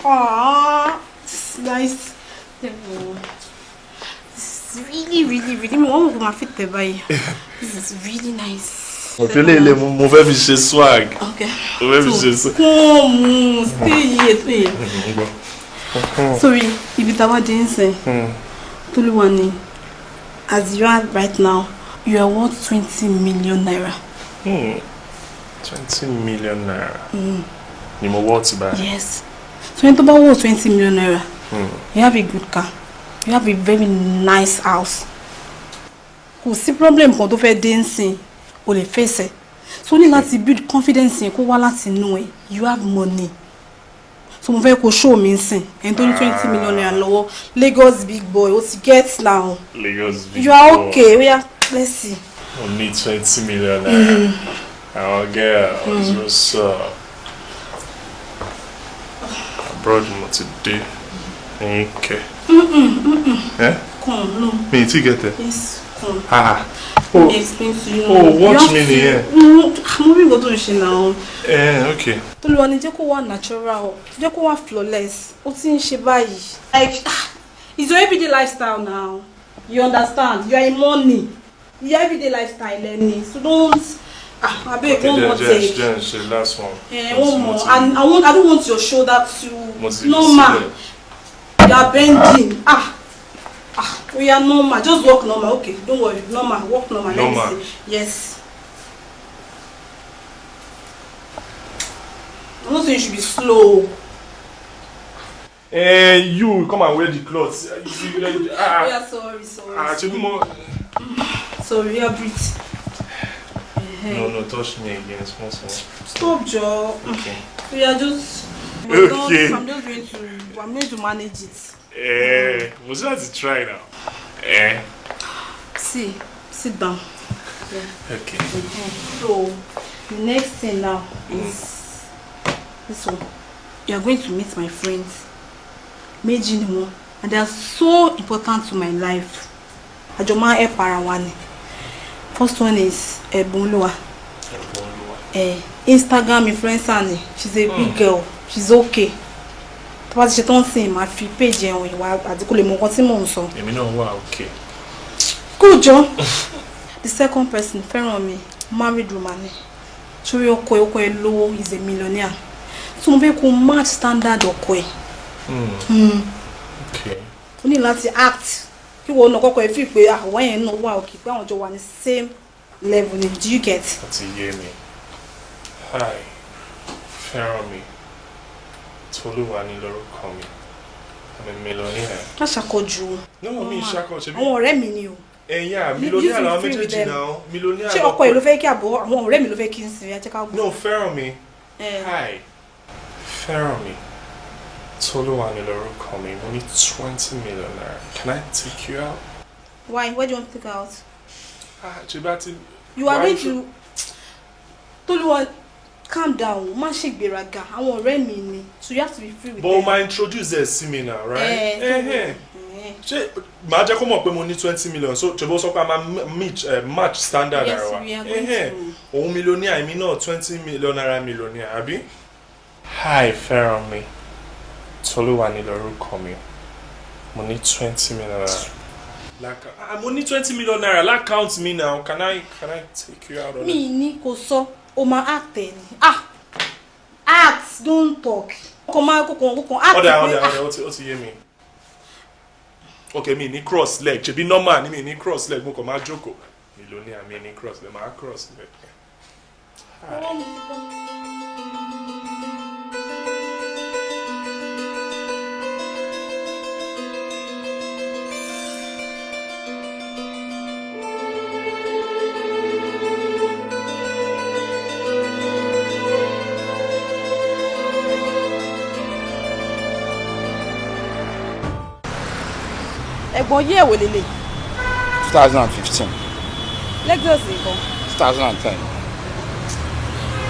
Aww, this is nice. This is really, really, really. Mo wọ́n mọ̀ kó máa fit tẹ̀ báyìí. This is really nice.
Mo fi lè mo fẹ́ fi ṣe swag.
Okay.
Mo fẹ́ fi ṣe swag.
Come, stay here, stay here. Sorry, ibi tá a wá dé ń sìn. Tolúwani, as you are right now, you are worth ₦20 million.
₦20 million. Ni mo worth báyìí?
Yes. So ẹni tó bá worth ₦20 million, you have a good car, you have a very nice house. Kò sí problem kan tó fẹ́ dé ń sìn, o lè face ẹ̀. So o ní láti build confidence yẹn kó wá láti inú ẹ̀. You have money. So mo fẹ́ kó show mi ń sìn. Ẹni tó ní ₦20 million lọ́wọ́, Lagos big boy, o ti get now.
Lagos big
You are
boy.
Okay. Oya, let's see.
Mo ní ₦20 million. Àwọn girls, what's up? Abroad mo ti dé. Ẹyin kẹ. Eh?
Come, no.
Mi ti get it.
Yes, come.
Ah.
Let
Oh,
me explain to you.
oh,
You
watch
have
me nìyẹn.
Mo rí nǹkan tó ń ṣe náà.
Eh, okay.
Tolúwani, jẹ́ kó wà natural, jẹ́ kó wà flawless. Ó ti ń ṣe báyìí. Like, ah, it's your everyday lifestyle now. You understand? You are in money. Your everyday lifestyle ẹni, so don't, ah, abeg, one more take.
Just the last one.
Eh, one more. And I don't want your shoulder to normal. You are bending. Ah, ah, we are normal. Just walk normal. Okay, don't worry. Normal, walk normal.
Normal.
Let me see. Yes. I'm not saying you should be slow.
Eh, you come and wear the clothes. Ah,
yeah, sorry, sorry.
Ah,
sorry, yeah, breathe.
No, touch me again. Small, small.
Stop, Joe.
Okay.
We are just.
Okay.
I'm going to manage it.
Eh, was that to try now? Eh.
See, sit down. Yeah.
Okay.
So, the next thing now is this one. You are going to meet my friends, méjì ni wọ́n, and they are so important to my life. Àjọ máa help ara wa ni. First one is Ẹ̀bùnolúwa. Instagram influencer ni. She's a big girl. She's okay. Tó bá ti ṣe tán sìn, màá fi page ẹ̀wọ̀n ìwà àti kó lè mọ nǹkan tí mò ń sọ.
Èmi náà wà okay.
Good job. The second person, Fẹ́rànmi, married woman ni. Sórí ọkọ ẹ̀ lówó, is a millionaire. So mo fẹ́ kó match standard ọkọ ẹ̀.
Okay.
O ní láti act. Kí wọ́n náà kọ́kọ́ ẹ fi pé àwọn yẹn náà wà òkè pé àwọn jọ wà ní same level ni. Do you get?
Àti yé mi. Hi, Fẹ́rànmi. Tolúwa ni lórúkọ mi. I'm a millionaire.
Má ṣàkọjù.
No, mi ṣàkọjù.
Àwọn ọ̀rẹ́ mi ni o.
Ẹ̀yin millionaire làwọn méjèèjì náà. Millionaire.
Ṣé ọkọ ẹ̀ ló fẹ́ kí àbọ̀ àwọn ọ̀rẹ́ mi ló fẹ́ kí n sìn? Ẹ jẹ́ ká gbọ́.
No, Fẹ́rànmi. Hi, Fẹ́rànmi. Tolúwa ni lórúkọ mi. Mo ní 20 million naira. Can I take you out?
Why? Why do you want to take out?
Ah, Chibati.
You are going to. Tolúwa, calm down. Má ṣe ìgbéraga. Àwọn ọ̀rẹ́ mi ni. So you have to be free with them.
But ma introduce ẹ sí mi now, right? Ṣé màá jẹ́ kó mọ̀ pé mo ní 20 million, so ṣe bó sọ pé a máa match standard ara wa.
Yes, we are going to.
Òun millionaire, èmi náà 20 million naira millionaire, àbí? Hi, Fẹ́rànmi. Tolúwa ni lórúkọ mi. Mo ní 20 million naira. Mo ní 20 million naira. Like count me now. Can I take you out on it?
Mi ní kò sọ, o máa act ẹ ni. Ah! Act, don't talk. Kò máa kò act.
Ọ̀dà, ó ti yé mi. Okay, mi ní cross leg. Ṣebí normal ni mi ní cross leg. Mo kàn máa jókòó. Millionaire mi ní cross leg. Máa cross leg.
Ẹ̀gbọ́n yé ẹ̀wò lélẹ̀.
2015.
Lexus nǹkan.
2010.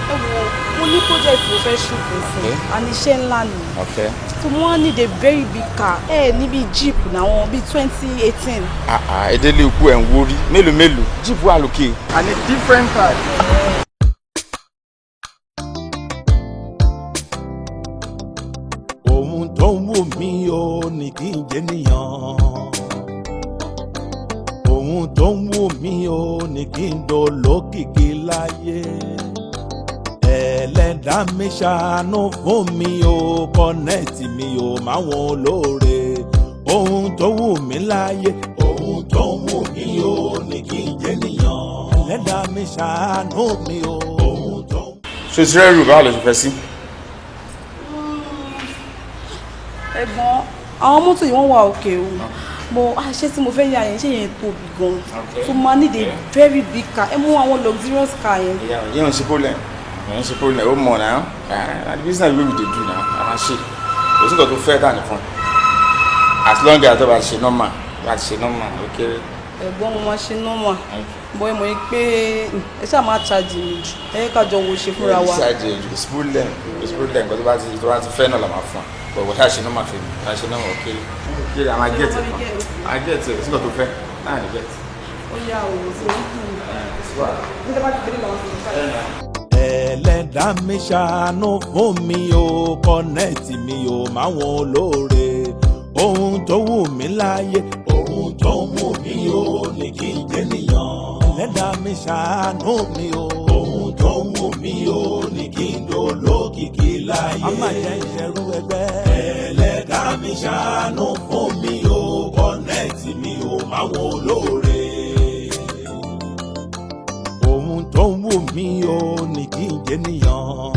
Ẹ wo, mo ní project mo fẹ́ ṣùkú fún and iṣẹ́ ńlá ni.
Okay.
So mo wá need a very big car. Ẹ níbi jeep náà bíi 2018.
Ìdílé ikú ẹ̀ ń wórí mélòó mélòó jeep wà lókè. And a different car.
Ohun tó ń wù mí o ní kí n jẹ́ níyàn. Ohun tó ń wù mí o ní kí n dolókìkí láyé. Ẹlẹ́dàá mi ṣàánú fún mi o, kọ́nẹ́ẹ̀tì mi o máwọn olóore. Ohun tó wù mí láyé. Ohun tó ń wù mí o ní kí n jẹ́ níyàn. Ẹlẹ́dàá mi ṣàánú mi o. Ohun tó.
Ṣé o ti rẹ́rù báwo ló ṣe fẹ́ sí?
Ẹ̀gbọ́n, àwọn mọ́tò yìí wọ́n wà òkè o. Mo ṣé tí mo fẹ́ yà yẹn ṣé yẹn tóbi gan. So ma need a very big car. Ẹ mú àwọn luxurious car yẹn.
Yẹn ò ṣe problem. Yẹn ò ṣe problem. Ó mọ̀ náà. Na the business wey we dey do now, a máa ṣe. Kò sí nǹkan tó fẹ́ tà ní fún. As long as tó bá ṣe normal, bá ṣe normal, ó kéré.
Ẹ̀gbọ́n mo máa ṣe normal. Bọ́ ẹ mọ̀ yín pé ẹ ṣáà máa charge mi jù. Ẹ yẹ ká jọ wo ṣe fúnra wa.
Ẹ ṣáà jẹ jù. Kò sí problem. Kò sí problem. Nǹkan tó bá ti fẹ́ náà la máa fún ẹ. But ṣáà ṣe normal fún mi. Ṣáà ṣe normal ó kéré. Kéré, a máa get it. A get it. Kò sí nǹkan tó fẹ́. Náà ni get.
Ó yà wò ó sí i.
Ẹlẹ́dàá mi ṣàánú fún mi o, kọ́nẹ́ẹ̀tì mi o máwọn olóore. Ohun tó wù mí láyé. Ohun tó ń wù mí o ní kí n jẹ́ nìyàn. Ẹlẹ́dàá mi ṣàánú mi o. Ohun tó ń wù mí o ní kí n dolókìkí láyé. A máa jẹ́ ìṣerú ẹgbẹ́. Ẹlẹ́dàá mi ṣàánú fún mi o. Connect mi o máwọn olóore. Ohun tó ń wù mí o ní kí n jẹ́ nìyàn.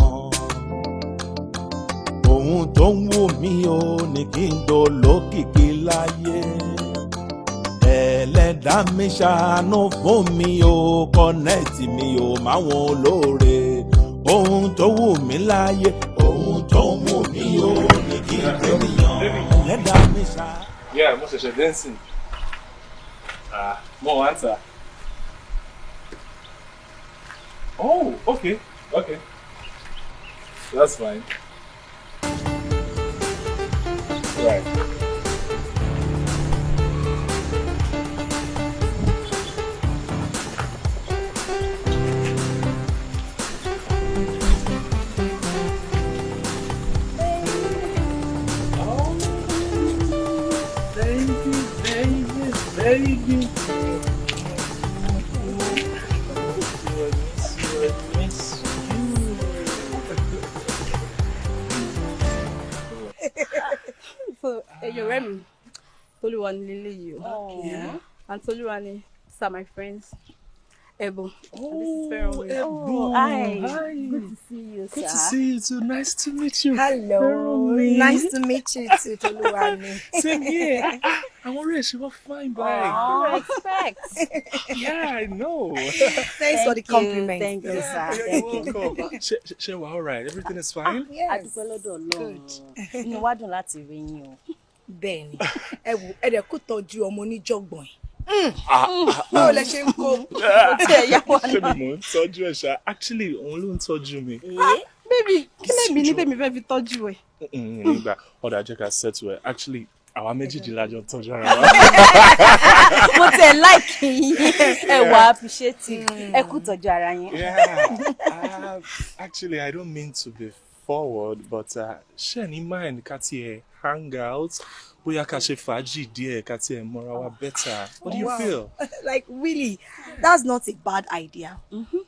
Ohun tó ń wù mí o ní kí n dolókìkí láyé. Ẹlẹ́dàá mi ṣàánú fún mi o, connect mi o máwọn olóore. Ohun tó wù mí láyé, ohun tó ń wù mí o ní kí n jẹ́ nìyàn. Ẹlẹ́dàá mi ṣàánú.
Yeah, mo ṣẹ̀ṣẹ̀ dancing. Ah, mo wá ń tà. Oh, okay, okay. That's fine. Right. Oh, baby, baby, baby. I miss you.
So, ọ̀rẹ́ mi, Tolúwa ni leléyìí o. And Tolúwa ni, these are my friends. Ẹ̀bùn. Oh, this is Feranmi.
Ẹ̀bùn.
Hi.
Hi.
Good to see you, sir.
Good to see you too. Nice to meet you.
Hello.
Feranmi.
Nice to meet you too, Tolúwani.
Same here. Àwọn ọ̀rẹ́ ẹ̀ ṣe wọ́n fine báyìí.
Oh, respect.
Yeah, I know.
Thanks for the compliment.
Thank you, sir.
You're welcome. Ṣé wà all right? Everything is fine?
Yes.
A dúpẹ́ lọ́dọ̀ Ọlọ́run. Inú wa dùn láti rí yín o.
Bẹ́ẹ̀ni, ẹ wò ẹ dẹ̀ kú tọ́jú ọmọ oníjọ́gbọ̀n yìí. Báwo lẹ ṣe ń kó?
Ṣé mi mò ń tọ́jú ẹ̀ ṣá? Actually, òun ló ń tọ́jú mi.
Baby, kí lèmi ní tèmi fẹ́ fi tọ́jú ẹ?
Nígbà ọ̀dà jẹ́ ká settle ẹ̀. Actually, àwa méjèèjì la jọ ń tọ́jú ara wa.
Mo tẹ̀ like yín. Ẹ wà appreciative. Ẹ kú tọ́jú ara yín.
Yeah. Actually, I don't mean to be forward, but ṣé ní mind ká tiẹ̀ hang out? Bóyá ká ṣe fàájì díẹ̀ ká tiẹ̀ mọ́ra wa better. What do you feel?
Like really, that's not a bad idea.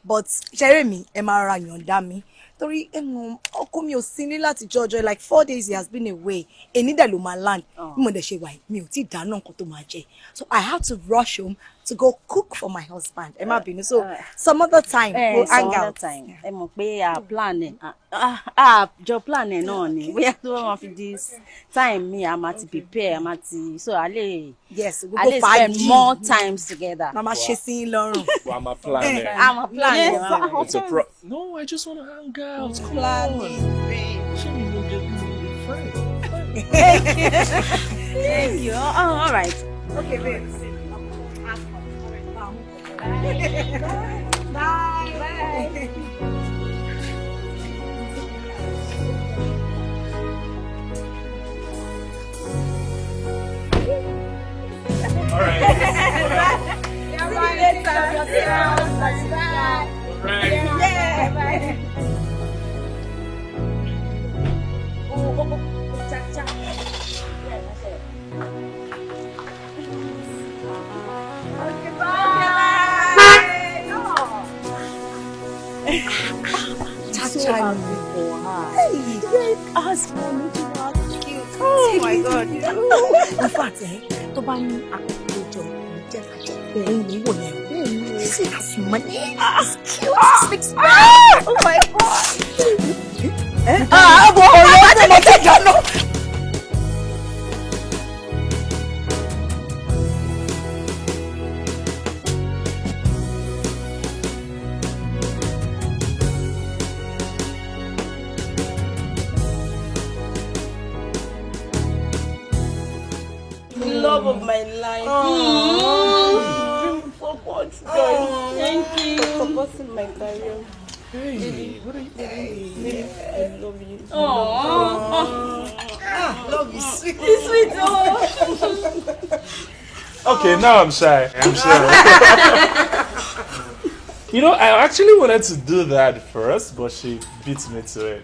But ṣeré mi, ẹ máa ra yọ̀ǹda mi. Torí ọkọ mi ò sí ní láti jọjọ, like 4 days he has been away. Èní dẹ̀ ló máa land. Bí mo dẹ̀ ṣe wà yìí, mi ò tí ì dáná nǹkan tó máa jẹ. So I have to rush home to go cook for my husband. Ẹ má bínú. So some other time we'll hang out.
Ẹ mọ̀ pé a plan ẹ̀, a jọ plan ẹ̀ náà ni. Bóyá tó máa fi di time mi, a máa ti prepare, a máa ti, so a lè.
Yes,
a lè spend more times together.
Màmá ṣe sí yín lọ́rùn.
Wà á máa plan ẹ̀.
A máa plan ẹ̀.
It's a pro. No, I just want to hang out. Come on. Ṣé mi ló jẹ́ bí mi fine?
Thank you. Oh, all right.
Okay, babe. Bye. Bye.
All right.
Bye.
Right.
Yeah. Bye.
Oh, oh, oh. Cha, cha.
Okay, bye.
So happy for her.
Hey,
husband,
cute. Oh my God. In fact, tó bá ní àkókò jọ jẹ́ fàjẹ́ òun ní wò yẹn. She has money. She's cute. She speaks well. Oh my God. Ah, bọ̀ ọ̀rọ̀ tí mo ti dáná.
Love of my life. Oh. So much joy. Thank you for supporting my career.
Hey,
Baby,
what are you doing?
Baby, I love you. Oh,
love you, sweet.
It's sweet. Oh.
Okay, now I'm shy. I'm shy. You know, I actually wanted to do that first, but she beat me to it.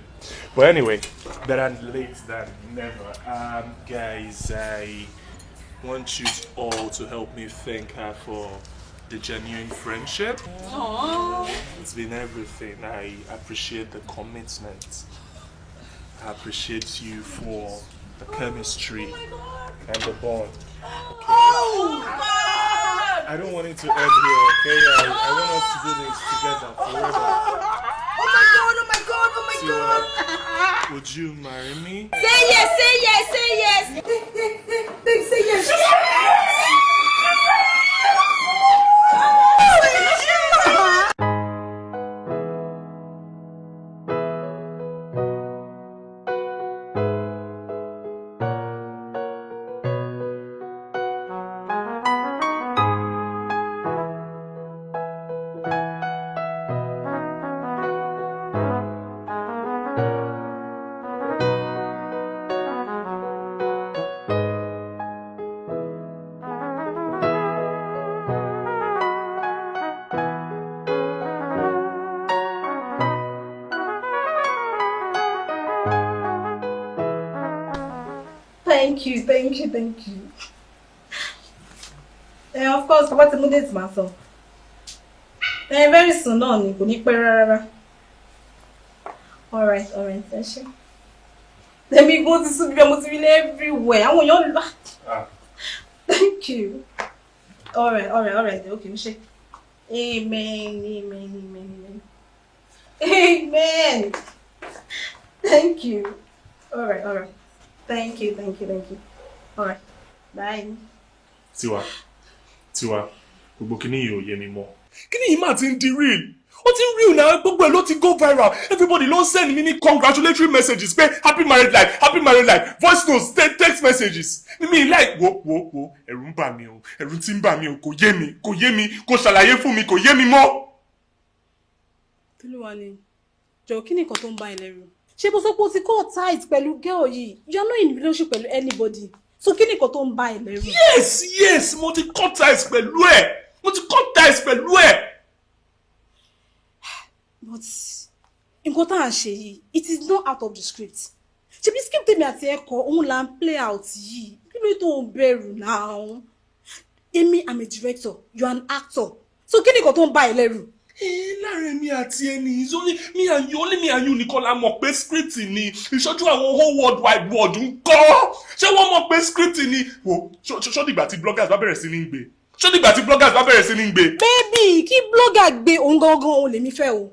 But anyway, better late than never. Guys, I want you all to help me thank her for the genuine friendship.
Aww.
It's been everything. I appreciate the commitment. I appreciate you for the chemistry and the bond. Okay.
Oh God!
I don't want it to end here, okay? I want us to do this together forever.
Oh my God, oh my God, oh my God!
Would you marry me?
Say yes, say yes, say yes!
Babe, say yes! Thank you, thank you, thank you. And of course, what the date máa sọ. And very soon náà ni kò ní pẹ́ rárá. All right, ẹ ṣé. Èmi gan ti sún bí mo ti rí everywhere. Àwọn èèyàn lọ. Thank you. All right. Okay, ṣé. Amen, amen, amen, amen. Amen. Thank you. All right. Thank you. All right. Bye.
Tiwa, gbogbo kíní yìí ò yé mi mọ́. Kíní yìí máa ti ń di real. Ó ti ń real now, gbogbo ẹ̀ ló ti go viral. Everybody ló ń send mi ní congratulatory messages pé happy married life, voice notes, text messages. Mi like wo, ẹ̀rù ń bà mí o, ẹ̀rù ti ń bà mí o, kò yé mi, kò ṣàlàyé fún mi, kò yé mi mọ́.
Tolúwa ni, jọ̀ọ́ kí ni nǹkan tó ń bá ẹ lẹ́rù? Ṣé bó sọ pé o ti cut ties pẹ̀lú girl yìí? You are not in relationship pẹ̀lú anybody. So kí ni nǹkan tó ń bá ẹ lẹ́rù?
Yes, mo ti cut ties pẹ̀lú ẹ̀.
But nǹkan tá à ń ṣe yìí, it is not out of the script. Ṣebí script tèmi àti ẹ kọ, òun là ń play out yìí. Kí ló tó ń bẹ̀rù náà? Èmi, I'm a director, you are an actor. So kí ni nǹkan tó ń bá ẹ lẹ́rù?
Láàrin mi àti ẹni, it's only me and you, only me and you nìkan la mọ̀ pé script ni. Ìṣojú àwọn whole world wide world ń kọ́. Ṣé wọ́n mọ̀ pé script ni? Wo, ṣó dìgbà tí bloggers bá bẹ̀rẹ̀ sí ní gbé?
Baby, kí blogger gbé òun gangan òun lèmi fẹ́ o.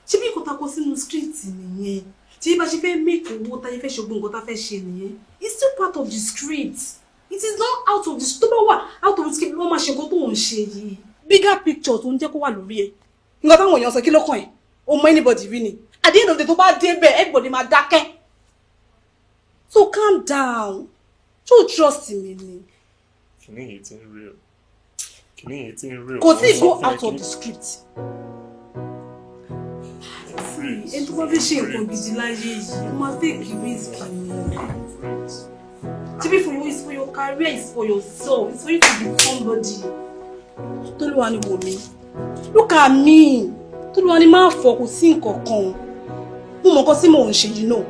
Ṣé bí nǹkan ta kọ sínú script nìyẹn? Tí bá ṣe fẹ́ make owó táyé fẹ́ ṣògbọ́n nǹkan tá fẹ́ ṣe nìyẹn. It's still part of the script. It is not out of the script. Tó bá wà out of the script, wọ́n máa ṣe nǹkan tó ń ṣe yìí. Bigger picture tó ń jẹ́ kó wà lórí ẹ̀. Nǹkan táwọn èèyàn sọ kí ló kàn ẹ́? O mọ anybody rí ni. At the end of the day tó bá dé bẹ́ẹ̀, everybody máa dákẹ́. So calm down. Ṣó trust me ni?
Kìnní yìí ti ń real.
Kò tí ì go out of the script. Ẹni tó bá fẹ́ ṣe nǹkan gidi láyé yìí, ó máa take risk ni. Ṣebí for you, it's for your career, it's for yourself, it's for you to be somebody. Tolúwa ni wò mí. Look at me. Tolúwa ni máa fọ kò sí nǹkan kan. Mo mọ̀ nǹkan tí mò ń ṣe, you know.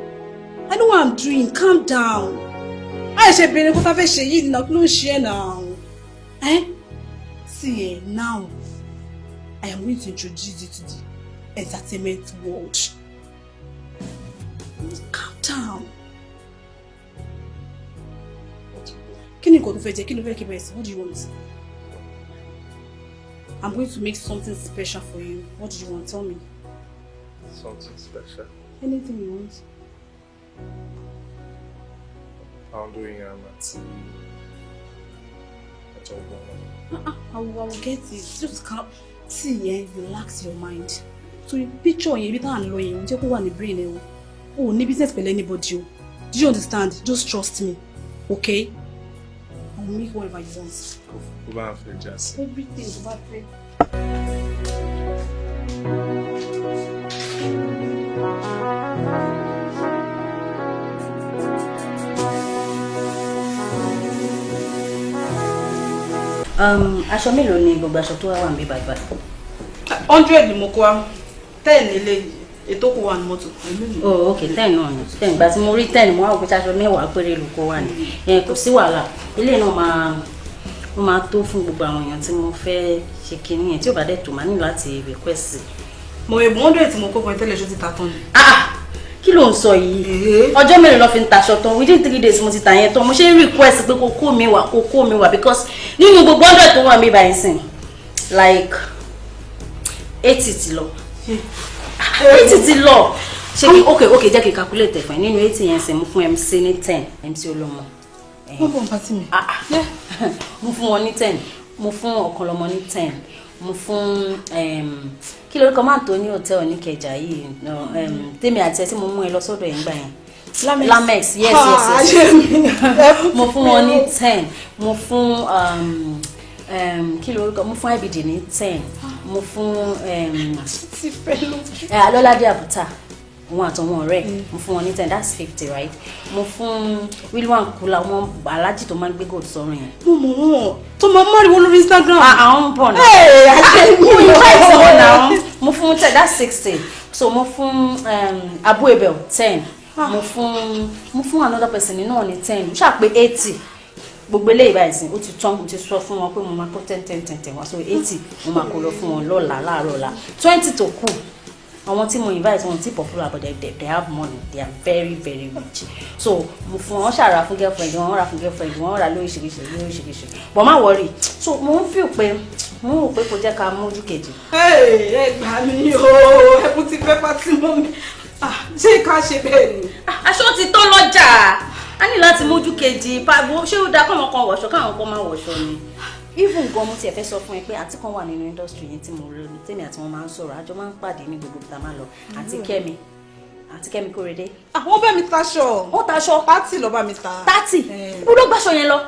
I know what I'm doing. Calm down. Àì ṣe bèrè kó tá fẹ́ ṣe yìí náà, kí ló ń ṣe ẹ̀ náà? Eh? See, now, I am going to introduce you to the entertainment world. Calm down. Kí ni nǹkan tó fẹ́ jẹ? Kí ló fẹ́ kí bẹ̀rẹ̀ sí? What do you want? I'm going to make something special for you. What do you want? Tell me.
Something special?
Anything you want.
Poundo yam àti ọgbọ̀n.
I will get it. Just calm. See, relax your mind. So picture yẹn ibi tá à ń lọ yẹn, jẹ́ kó wà ní brain ẹ o. O ò ní business pẹ̀lú anybody o. Do you understand? Just trust me, okay? I will make whatever you want.
Kó bá ń fẹ́ jà sí.
Everything tó bá fẹ́.
Aṣọ mélòó ni gbogbo aṣọ tó wà wà níbí bàbá?
100 ni mo kó wa, 10 eléyìí, Ètò kò wà ní mọ́tò.
Oh, ok, 10 náà ni. 10 ìgbà tí mo rí 10 mo wá òkúta aṣọ 10 péré ló kó wà ní. Ẹ kò sí wàhálà. Ilé náà máa ó máa tó fún gbogbo àwọn èèyàn tí mo fẹ́ ṣe kinní yẹn. Tí ò bá dẹ̀ tó, máa ní láti request.
Mo èbùn 100 tí mo kó fún ẹ tẹ́lẹ̀, ṣó ti ta tán ni?
Kí ló ń sọ yìí? Ọjọ́ mélòó ló fi ń taṣọ tán? Within 3 days mo ti tà yẹn tán. Mo ṣe ń request pé kó kó mi wá, kó kó mi wá, because nínú gbogbo 100 tó wà mí báyìí sìn, like 80 ti lọ. 80 ti lọ. Ṣé kí ok jẹ́ kí n calculate ẹ̀fọn nínú 80 yẹn sìn. Mo fún MC ní 10, MC Olúọmọ.
Wọ́n bọ̀ ń pàtí mi.
Mo fún wọn ní 10, mo fún Ọ̀kanlọ́mọ ní 10, mo fún kí lórúkọ máa tó ní hòtẹ́ẹ̀lì Níkẹjà yìí, tèmi àti ẹ tí mo mú ẹ lọ sọ́dọ̀ ẹ̀ ń gbà yẹn.
Lamex.
Lamex, yes, mo fún wọn ní 10, mo fún kí lórúkọ, mo fún IBD ní 10, mo fún
Ti fẹ́ lójú.
Alọ́ládé Àbútà, òun àtọwọn ọ̀rẹ́, mo fún wọn ní 10, that's 50, right? Mo fún William Kula, ọmọ alájì tó máa ń gbé gold sọ́run yẹn.
Mo mọ̀ wọ́n tó máa ń mọ́riwo lórí Instagram.
Àwọn ń bọ̀ náà.
Hey, ayé mi
Mo
o.
invite wọn náà. Mo fún 10, that's 60. So mo fún Abu Ebel 10, mo fún another person nínú ní 10, mo ṣáà pé 80. Gbogbo eléyìí báyìí sìn, ó ti tán. Mo ti sọ fún wọn pé mo máa kó 10 10 10 10 wá, so 80 mo máa kó lọ fún wọn lọ́la láàárọ̀ ọ̀la. 20 tó kù, àwọn tí mo invite wọn ti popular, but they have money, they are very very rich. So mo fún wọn ṣàrà fún girlfriend wọn, rà fún girlfriend wọn, rà lóríṣiríṣi lóríṣiríṣi, but má worry. So mo ń feel pé mo ń rò pé kò jẹ́ ká mójú kejì.
Ẹ gbà mí o, ẹkún ti fẹ́ pátí mọ́ mi. Ṣé ká ṣe bẹ́ẹ̀ ni?
Aṣọ ti tán lọ́jà, a ní láti mójú kejì. Pàgọ́ ṣé ó dáa kọ́mọ kan wọ̀ṣọ káwọn kan máa wọ̀ṣọ ni? Even gan, mo tiẹ̀ fẹ́ sọ fún ẹ pé àǹtí kan wà nínú industry yẹn tí mo rí, tèmi àti wọn máa ń sọ̀rọ̀, àjọ máa ń pàdé ní gbogbo ìta máa lọ. Àǹtí Kẹ́mi, àǹtí Kẹ́mi Kórèdé.
Àwọn bá mi taṣọ.
Ó taṣọ.
30 ló bá mi ta.
30? Ibo ló gbàṣọ yẹn lọ?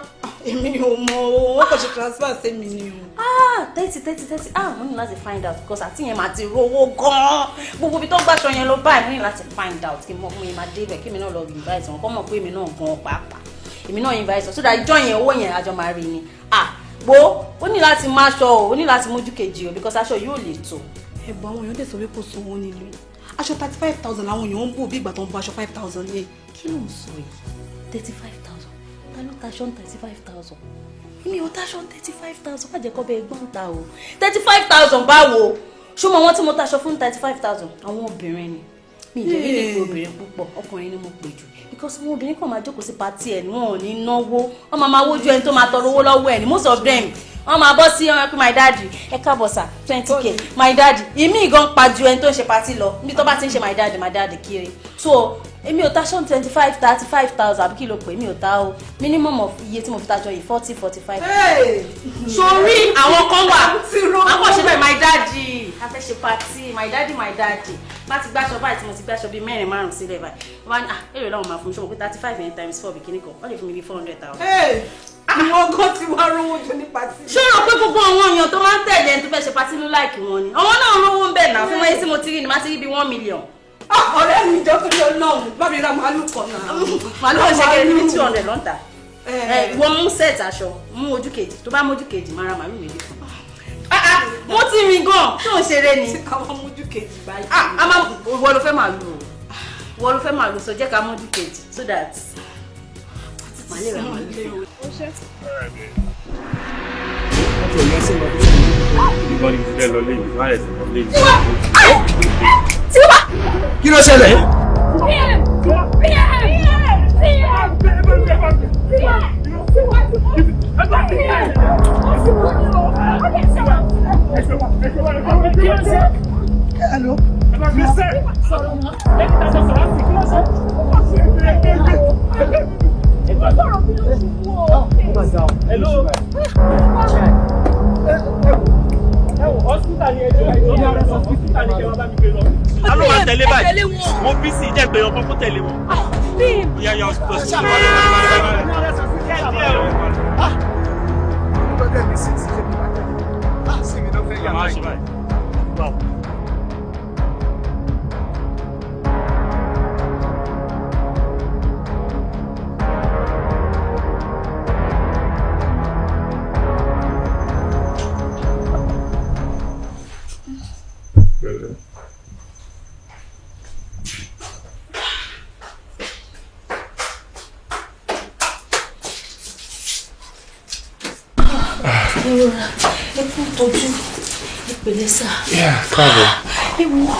Èmi ò mọ o, wọ́n kàn ṣe transfer sí mi ni o.
Ah, 30 30 30, ah, mo ní láti find out because àǹtí yẹn máa ti rówó gan-an. Gbogbo ibi tó gbàṣọ yẹn lọ báyìí, mo ní láti find out kí n mọ fún mi máa débẹ̀, kí mi náà lọ invite wọn, kọ́ mọ̀ pé èmi náà gan-an pàápàá èmi náà invite wọn, so that ìjọ yẹn, owó yẹn àjọ máa rí ni. Ah, gbo ó ní láti máa aṣọ o, ó ní láti mójú kejì o, because aṣọ yóò lè tó.
Ẹ̀bùn àwọn èèyàn dẹ̀ sọ pé kò sówó nílùú. Aṣọ 35,000 làwọn èèyàn ń bò bí ìgbà tó ń bọ aṣọ 5,000 ní.
Kí ló ń sọ yìí? 35,000? Ta ló taṣọ ní 35,000? Èmi ò taṣọ ní 35,000. Má jẹ́ kọ́ bẹ́ẹ̀ gbọ́n ta o. 35,000 báwo? Ṣó mọ wọn tí mo taṣọ fún 35,000? Àwọn obìnrin ni. Mi ì lè rí pé obìnrin púpọ̀, ọkùnrin ni mo pè jù, because àwọn obìnrin kàn máa jókòó sí party ẹ̀ ní, wọn ò ní náwó. Wọ́n máa máa wójú ẹni tó máa tọrọ owó lọ́wọ́ ẹ̀ ní. Most of them, wọ́n máa bọ́ sí ọmọ pé, "My daddy, ẹ káàbọ̀ sà, 20K, my daddy." Ìmí gan pa ju ẹni tó ń ṣe party lọ níbi tó bá ti ń ṣe "my daddy, my daddy" kiri. So èmi ò taṣọ 25, 35,000 àbí kí ló pè? Èmi ò ta o. Minimum of iye tí mo fi taṣọ yìí, 40, 45. Sórí àwọn kan wà, wọn kàn ṣe bẹ́ẹ̀, "My daddy, a fẹ́ ṣe party, my daddy, my daddy." Bá ti gbàṣọ báyìí, tí mo ti gbàṣọ bíi mẹ́rin márùn sílẹ̀ báyìí, wọ́n bá ní, "Ah, èrè lọ́wọ́ máa fún mi." Ṣọmọ pé 35 yẹn times four bí kíní kan, wọ́n lè fún mi bíi 400,000.
Àwọn gan ti wá rówó jù ní party.
Ṣé o rò pé gbogbo àwọn èèyàn tó máa ń tẹ̀lé ẹni tó fẹ́ ṣe party ló like wọn ni? Àwọn náà rówó ń bẹ̀ náà. Fún wọn tí mo ti rí ni má ti rí bíi 1 million.
Ọ̀rẹ́ mi, jọ torí Ọlọ́run, bá mi ra màálù kan náà.
Màálù kan ṣe kéré níbi 200 lọ́ńtà. Wọ́n mú set aṣọ, mú ojú kejì, tó bá mójú kejì, máa ra màálù méjì fún. Mo ti rìn gan, tó ń ṣeré ni.
Ṣé káwọn mójú kejì báyìí?
A máa wọ́n ló fẹ́ màálù o, wọ́n ló fẹ́ màálù, so jẹ́ ká mójú kejì so that màá lè ra màálù.
Ìbọn ni mo fẹ́ lọ léyìí, má lè lọ léyìí.
Kí ló ṣẹlẹ̀?
PM! PM! PM! PM! PM!
Hello.
Hello. Hospital ni ẹjọ́ hospital ni kẹwàá bá mi gbé lọ. Ta ló máa tẹ̀lé báyìí? Mo bí sí jẹ́ pé ọkọ̀ kó tẹ̀lé wọn. Bóyá ya hospital. Máa ṣe báyìí.
Pẹ̀lẹ́.
Ẹ rọra, ẹ kú tọ́jú, ẹ pẹ̀lẹ́ sà.
Yeah, káàbọ̀.
Ẹ wo,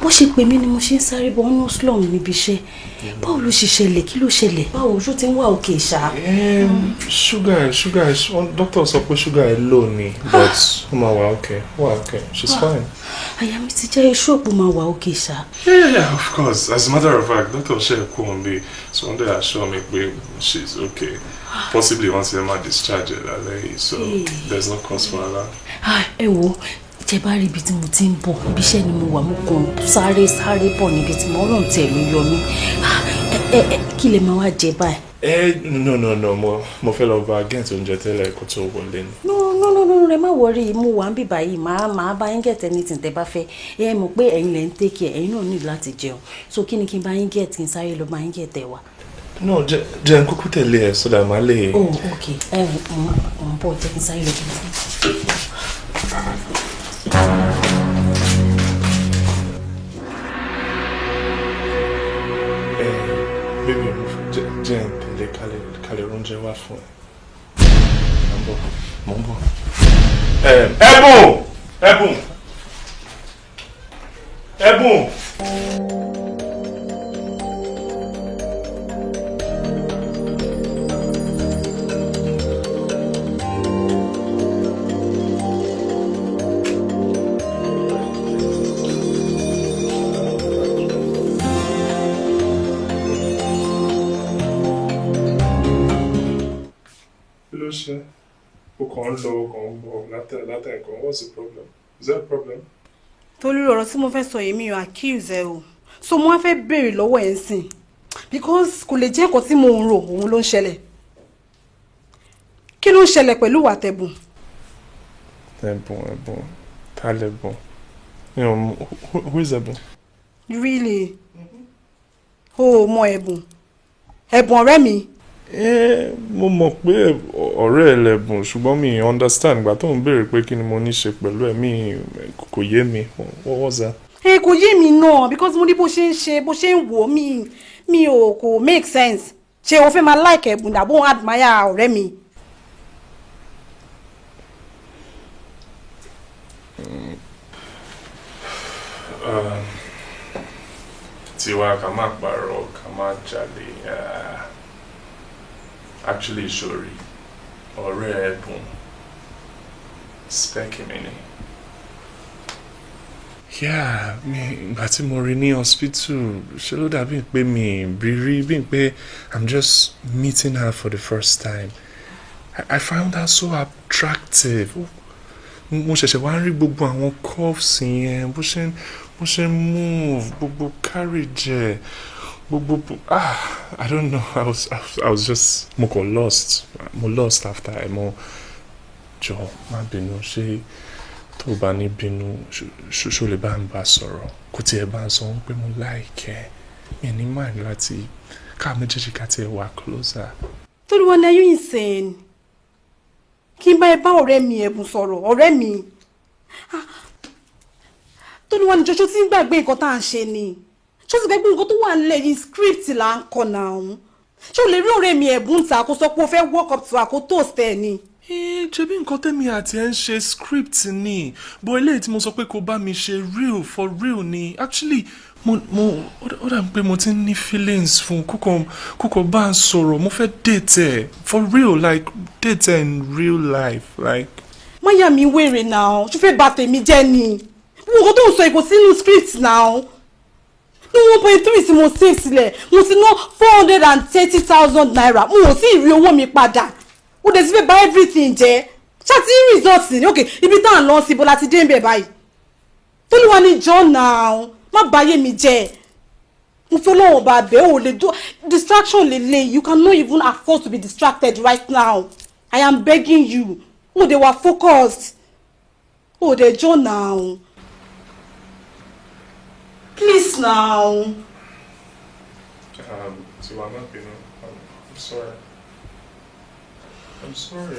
bó ṣe pè mí ni mo ṣe ń sáré bọ̀ ọ́nà slum níbi iṣẹ́. Báwo ló ṣe ṣẹlẹ̀? Kí ló ṣẹlẹ̀? Báwo ṣó ti ń wà òkè ṣá?
Sugar, doctor sọ pé sugar ẹ low ni, but ó máa wà okay, wà okay, she's fine.
Àyà mi ti jẹ́ iṣu òpó máa wà òkè ṣá.
Yeah, of course. As a matter of fact, doctor ṣe kú òun bí, so wọ́n dẹ̀ assure me pé she's okay. Possibly once ẹ máa discharge ẹ lálẹ́ yìí, so there's no cause for alarm.
Ẹ wo, tẹ bá rí ibi tí mo ti ń bọ̀, ibi iṣẹ́ ni mo wà, mo kàn sáré sáré bọ̀ níbi tí mo Ọlọ́run tiẹ̀ ló yọ mí. Ẹ kí lè máa wá jẹ báyìí?
No, mo fẹ́ lọ bá get oúnjẹ tẹ́lẹ̀ kó tó wọlé ni.
No, ẹ má worry, mo wà ń bì báyìí, màá bá yín get anything tẹ bá fẹ́. Ẹ mọ̀ pé ẹ̀yin lẹ ń take care, ẹ̀yin náà need láti jẹun. So kí ni kí n bá yín get, kí n sáré lọ bá yín get ẹ wá?
No, jẹ́ n kúkú tẹ̀lé ẹ so that màá lè.
Oh, okay. Ẹ mò ń bọ̀, jẹ́ kí n sáré lọ get.
Baby, jẹ́ n tẹ̀lé kálẹ̀ oúnjẹ wá fún ẹ. Mo ń bọ̀. Ẹ̀bùn! Ẹ̀bùn! Ẹ̀bùn! O kàn ń lọ, o kàn ń bọ̀ látẹ̀kọ̀. What's the problem? Is there a problem?
Tolú, ọ̀rọ̀ tí mo fẹ́ sọ yìí, mi ò accuse ẹ o. So mo wá fẹ́ béèrè lọ́wọ́ ẹ̀ ń sìn, because kò lè jẹ́ nǹkan tí mo ń rò òun ló ń ṣẹlẹ̀. Kí ló ń ṣẹlẹ̀ pẹ̀lú ìwà tẹ̀bùn?
Ẹ̀bùn, ta lẹ̀bùn? Who is Ẹ̀bùn?
Really? O ò mọ Ẹ̀bùn? Ẹ̀bùn ọ̀rẹ́ mi?
Mo mọ̀ pé ọ̀rẹ́ ẹ lẹ̀bùn, ṣùgbọ́n mi understand ìgbà tó ń béèrè pé kí ni mo ní ṣe pẹ̀lú ẹ̀, mi kò yé mi. What was that?
Kò yé mi náà, because mo ní bó ṣe ń ṣe, bó ṣe ń wò mí, mi ò kò make sense. Ṣé o fẹ́ máa like Ẹ̀bùn dàbò ń admire ọ̀rẹ́ mi?
Tiwa, ká má parọ́, ká má jalè. Actually, sorry, ọ̀rẹ́ Ẹ̀bùn spec mi ni. Yeah, mi ìgbà tí mo rí ní hospital, ṣe ló dàbí pé mi rírí bí pé I'm just meeting her for the first time. I found her so attractive. Mo ṣẹ̀ṣẹ̀ wá ń rí gbogbo àwọn curves yẹn, bó ṣe ń move, gbogbo carriage ẹ̀, gbogbo, I don't know, I was just, mo kàn lost, mo lost after ẹ. Mo jọ má bínú, ṣé tó o bá ní bínú, ṣó lè bá ń bá sọ̀rọ̀, kò tiẹ̀ bá ń sọ pé mo like ẹ, mi ní mind láti ká méjèèjì ká tiẹ̀ wà closer.
Tolúwa, are you insane? Kí n bá ẹ bá ọ̀rẹ́ mi Ẹ̀bùn sọ̀rọ̀, ọ̀rẹ́ mi? Tolúwa ní jọjọ tí ń gbàgbé nǹkan tá à ń ṣe ni. Ṣé o ti gbàgbé nǹkan tó wà nílẹ̀ yìí? Script là ń kọ náà. Ṣé o lè rí ọ̀rẹ́ mi Ẹ̀bùn ta kó sọ pé o fẹ́ walk up to her kó toast ẹ̀ ni?
Ṣebí nǹkan tẹ́mi àti ẹ̀ ń ṣe script ni, bó eléyìí tí mo sọ pé kó bá mi ṣe real for real ni. Actually, mo ó dà pé mo ti ń ní feelings fún kúkọ bá ń sọ̀rọ̀, mo fẹ́ date ẹ̀ for real, like date ẹ̀ in real life, like.
Má yà mí wèrè náà, ṣó fẹ́ bà tèmi jẹ́ ni? Gbogbo nǹkan tó ń sọ ìkò sínú script náà. Ní 1.3 tí mo save sílẹ̀, mo ti ná 430,000 naira, mo ò tí ì rí owó mi padà. Ó dẹ̀ ti fẹ́ bà everything jẹ́. Ṣáàtì results ni, ok, ibi tá à ń lọ sí ibo láti dé ń bẹ̀ báyìí. Tolúwa ní John náà, má báyé mi jẹ́. Mo fẹ́ lọ́wọ́ bá bẹ́ẹ̀ ò lè do distraction lele, you cannot even afford to be distracted right now. I am begging you. Ó dẹ̀ wà focused. Ó dẹ̀ John náà. Please now.
Tiwa, má bínú. I'm sorry. I'm sorry.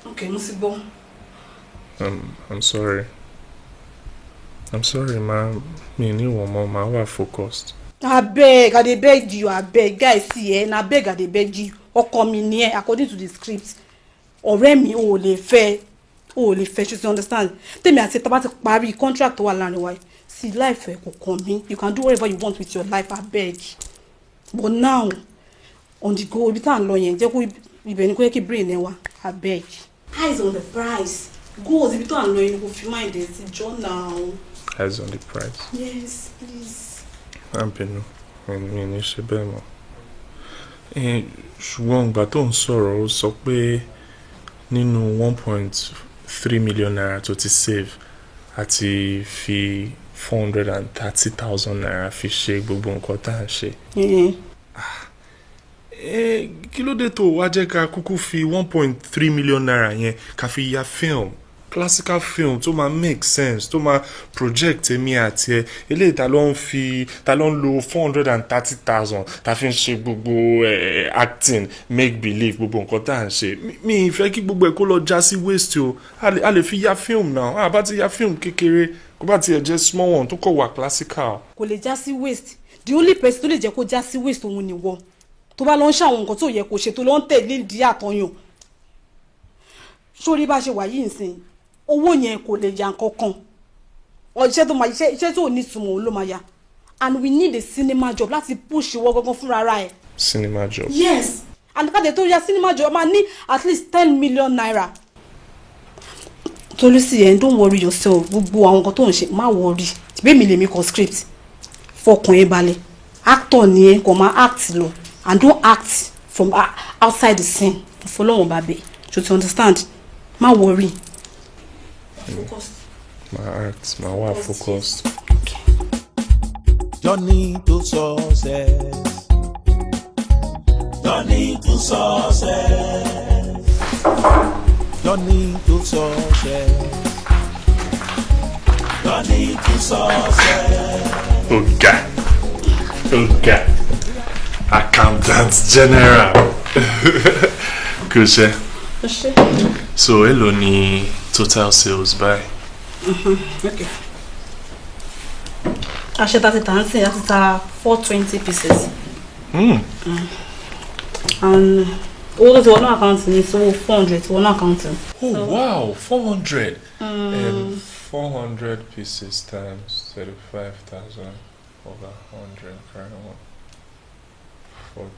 Okay, mo ti gbọ́.
I'm sorry. I'm sorry, ma. Mi ní ìwọ̀n mọ́, màá wà focused.
Abeg, I dey beg you, abeg. Guys, see, eh, na beg I dey beg you. Ọkọ mi ni ẹ, according to the script. Ọ̀rẹ́ mi ò lè fẹ́, ò lè fẹ́, ṣe ti understand? Tèmi àti tá bá ti parí contract tó wà láàrin wa, sí life ẹ kò kàn mí. You can do whatever you want with your life, abeg. But now, on the go, ibi tá à ń lọ yẹn, jẹ́ kó ibẹ̀ ni kó yẹ kí brain ẹ wá, abeg. Eyes on the prize. Goals, ibi tó à ń lọ yẹn ni kò fi mind ẹ sí, jọ now.
Eyes on the prize.
Yes, please.
Má bínú, mi ní ṣe bẹ́ẹ̀ mọ́. Ṣùgbọ́n ìgbà tó ń sọ̀rọ̀, ó sọ pé nínú 1.3 million naira tó ti save, àti fi 430,000 naira fi ṣe gbogbo nǹkan tá à ń ṣe. Kí ló dé tó wá jẹ́ ká kúkú fi 1.3 million naira yẹn ká fi ya film, classical film tó máa make sense, tó máa project èmi àti ẹ? Eléyìí ta ló ń fi, ta ló ń lo 430,000 ta fi ń ṣe gbogbo acting, make believe, gbogbo nǹkan tá à ń ṣe? Mi ì fẹ́ kí gbogbo ẹ̀ kó lọ já sí waste o. A lè fi ya film náà. A bá ti ya film kékeré, kó bá tiẹ̀ jẹ́ small one tó kọ̀ wà classical.
Kò lè já sí waste. The only person tó lè jẹ́ kó já sí waste, òun ni wọ́n tó bá lọ ń ṣàwọn nǹkan tó yẹ kó ṣe, tó lọ ń tẹ̀lé ìdí àtọyàn sórí bá ṣe wà yìí nsìn. Owó yẹn kò lè ya nǹkan kan. Iṣẹ́ tó máa iṣẹ́ tó ní ìtumọ̀, òun ló máa ya, and we need a cinema job láti push ìwọ gangan fúnra ara ẹ̀.
Cinema job.
Yes, and káde tó ya cinema job, máa ní at least 10 million naira. Tolúsì ẹ̀, don't worry yourself. Gbogbo àwọn nǹkan tó ń ṣe, má worry. Tìbí mi lèmi kọ script, fọkàn ẹ balẹ̀. Actor ni ẹ, kò máa act lọ, and don't act from outside the scene. Fọlọ́wọ́n bá bẹ̀ ṣo ti understand? Má worry. Focus.
Máa act, máa wà focused.
Journey to success. Journey to success. Journey to success. Journey to success.
Ọ̀gá, ọ̀gá, accountant general, kò ṣe.
Ṣe.
So èló ni total sales báyìí?
Okay. Aṣọ tá a ti tà ń sìn, a ti ta 420 pieces. And owó tó ti wọnú account ní sówó 400 ti wọnú account.
Oh wow, 400. 400 pieces times 35,000 over 100, carry one.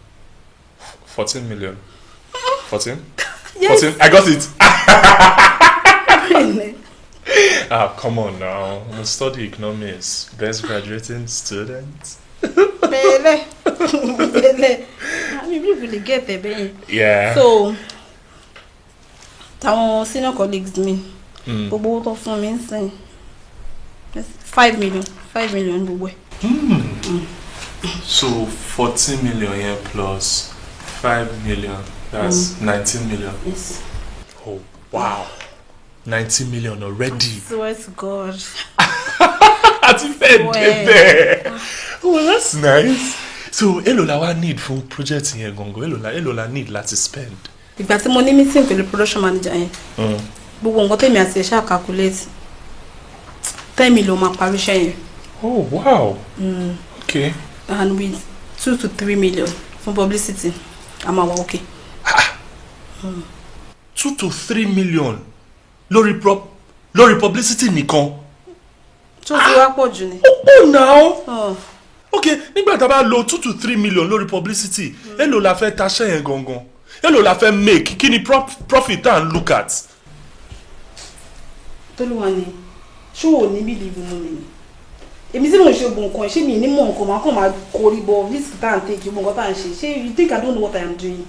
14 million. 14?
Yes.
14? I got it. Ah, come on now. I'm a study economics. Best graduating student.
Pẹ̀lẹ́ pẹ̀lẹ́, I mean, we really get there bẹ́yẹn.
Yeah.
So táwọn senior colleagues mi, gbogbo owó tó fún mi ń sìn, 5 million, 5 million gbogbo ẹ̀.
So 14 million here plus 5 million, that's 19 million.
Yes.
Oh, wow. 19 million already.
Swear to God.
Àti fẹ́
Well.
débẹ̀. Oh, that's nice. So, èló la wá need fún project yẹn gangan? Èló la need láti spend?
Ìgbà tí mo ní meeting pẹ̀lú production manager yẹn, gbogbo nǹkan tèmi àti ẹ̀ ṣáà calculate, 10 million máa parí iṣẹ́ yẹn.
Oh, wow. Okay.
And with 2 to 3 million fún publicity, a máa wà okay.
2 to 3 million lórí publicity nìkan?
Tó ti wá pọ̀ jù ni.
Ó pọ̀ náà.
Oh.
Ok, nígbà tá a bá lo 2 to 3 million lórí publicity, èló la fẹ́ taṣẹ́ yẹn gangan? Èló la fẹ́ make? Kí ni profit tá à ń look at?
Tolúwa ni, ṣó ò ní believe nínú mi ni? Èmi tí mò ń ṣe gbogbo nǹkan, ṣé mi ní mọ̀ nǹkan máa kàn máa korí bọ risk tá à ń take, gbogbo nǹkan tá à ń ṣe? Ṣé you think I don't know what I am doing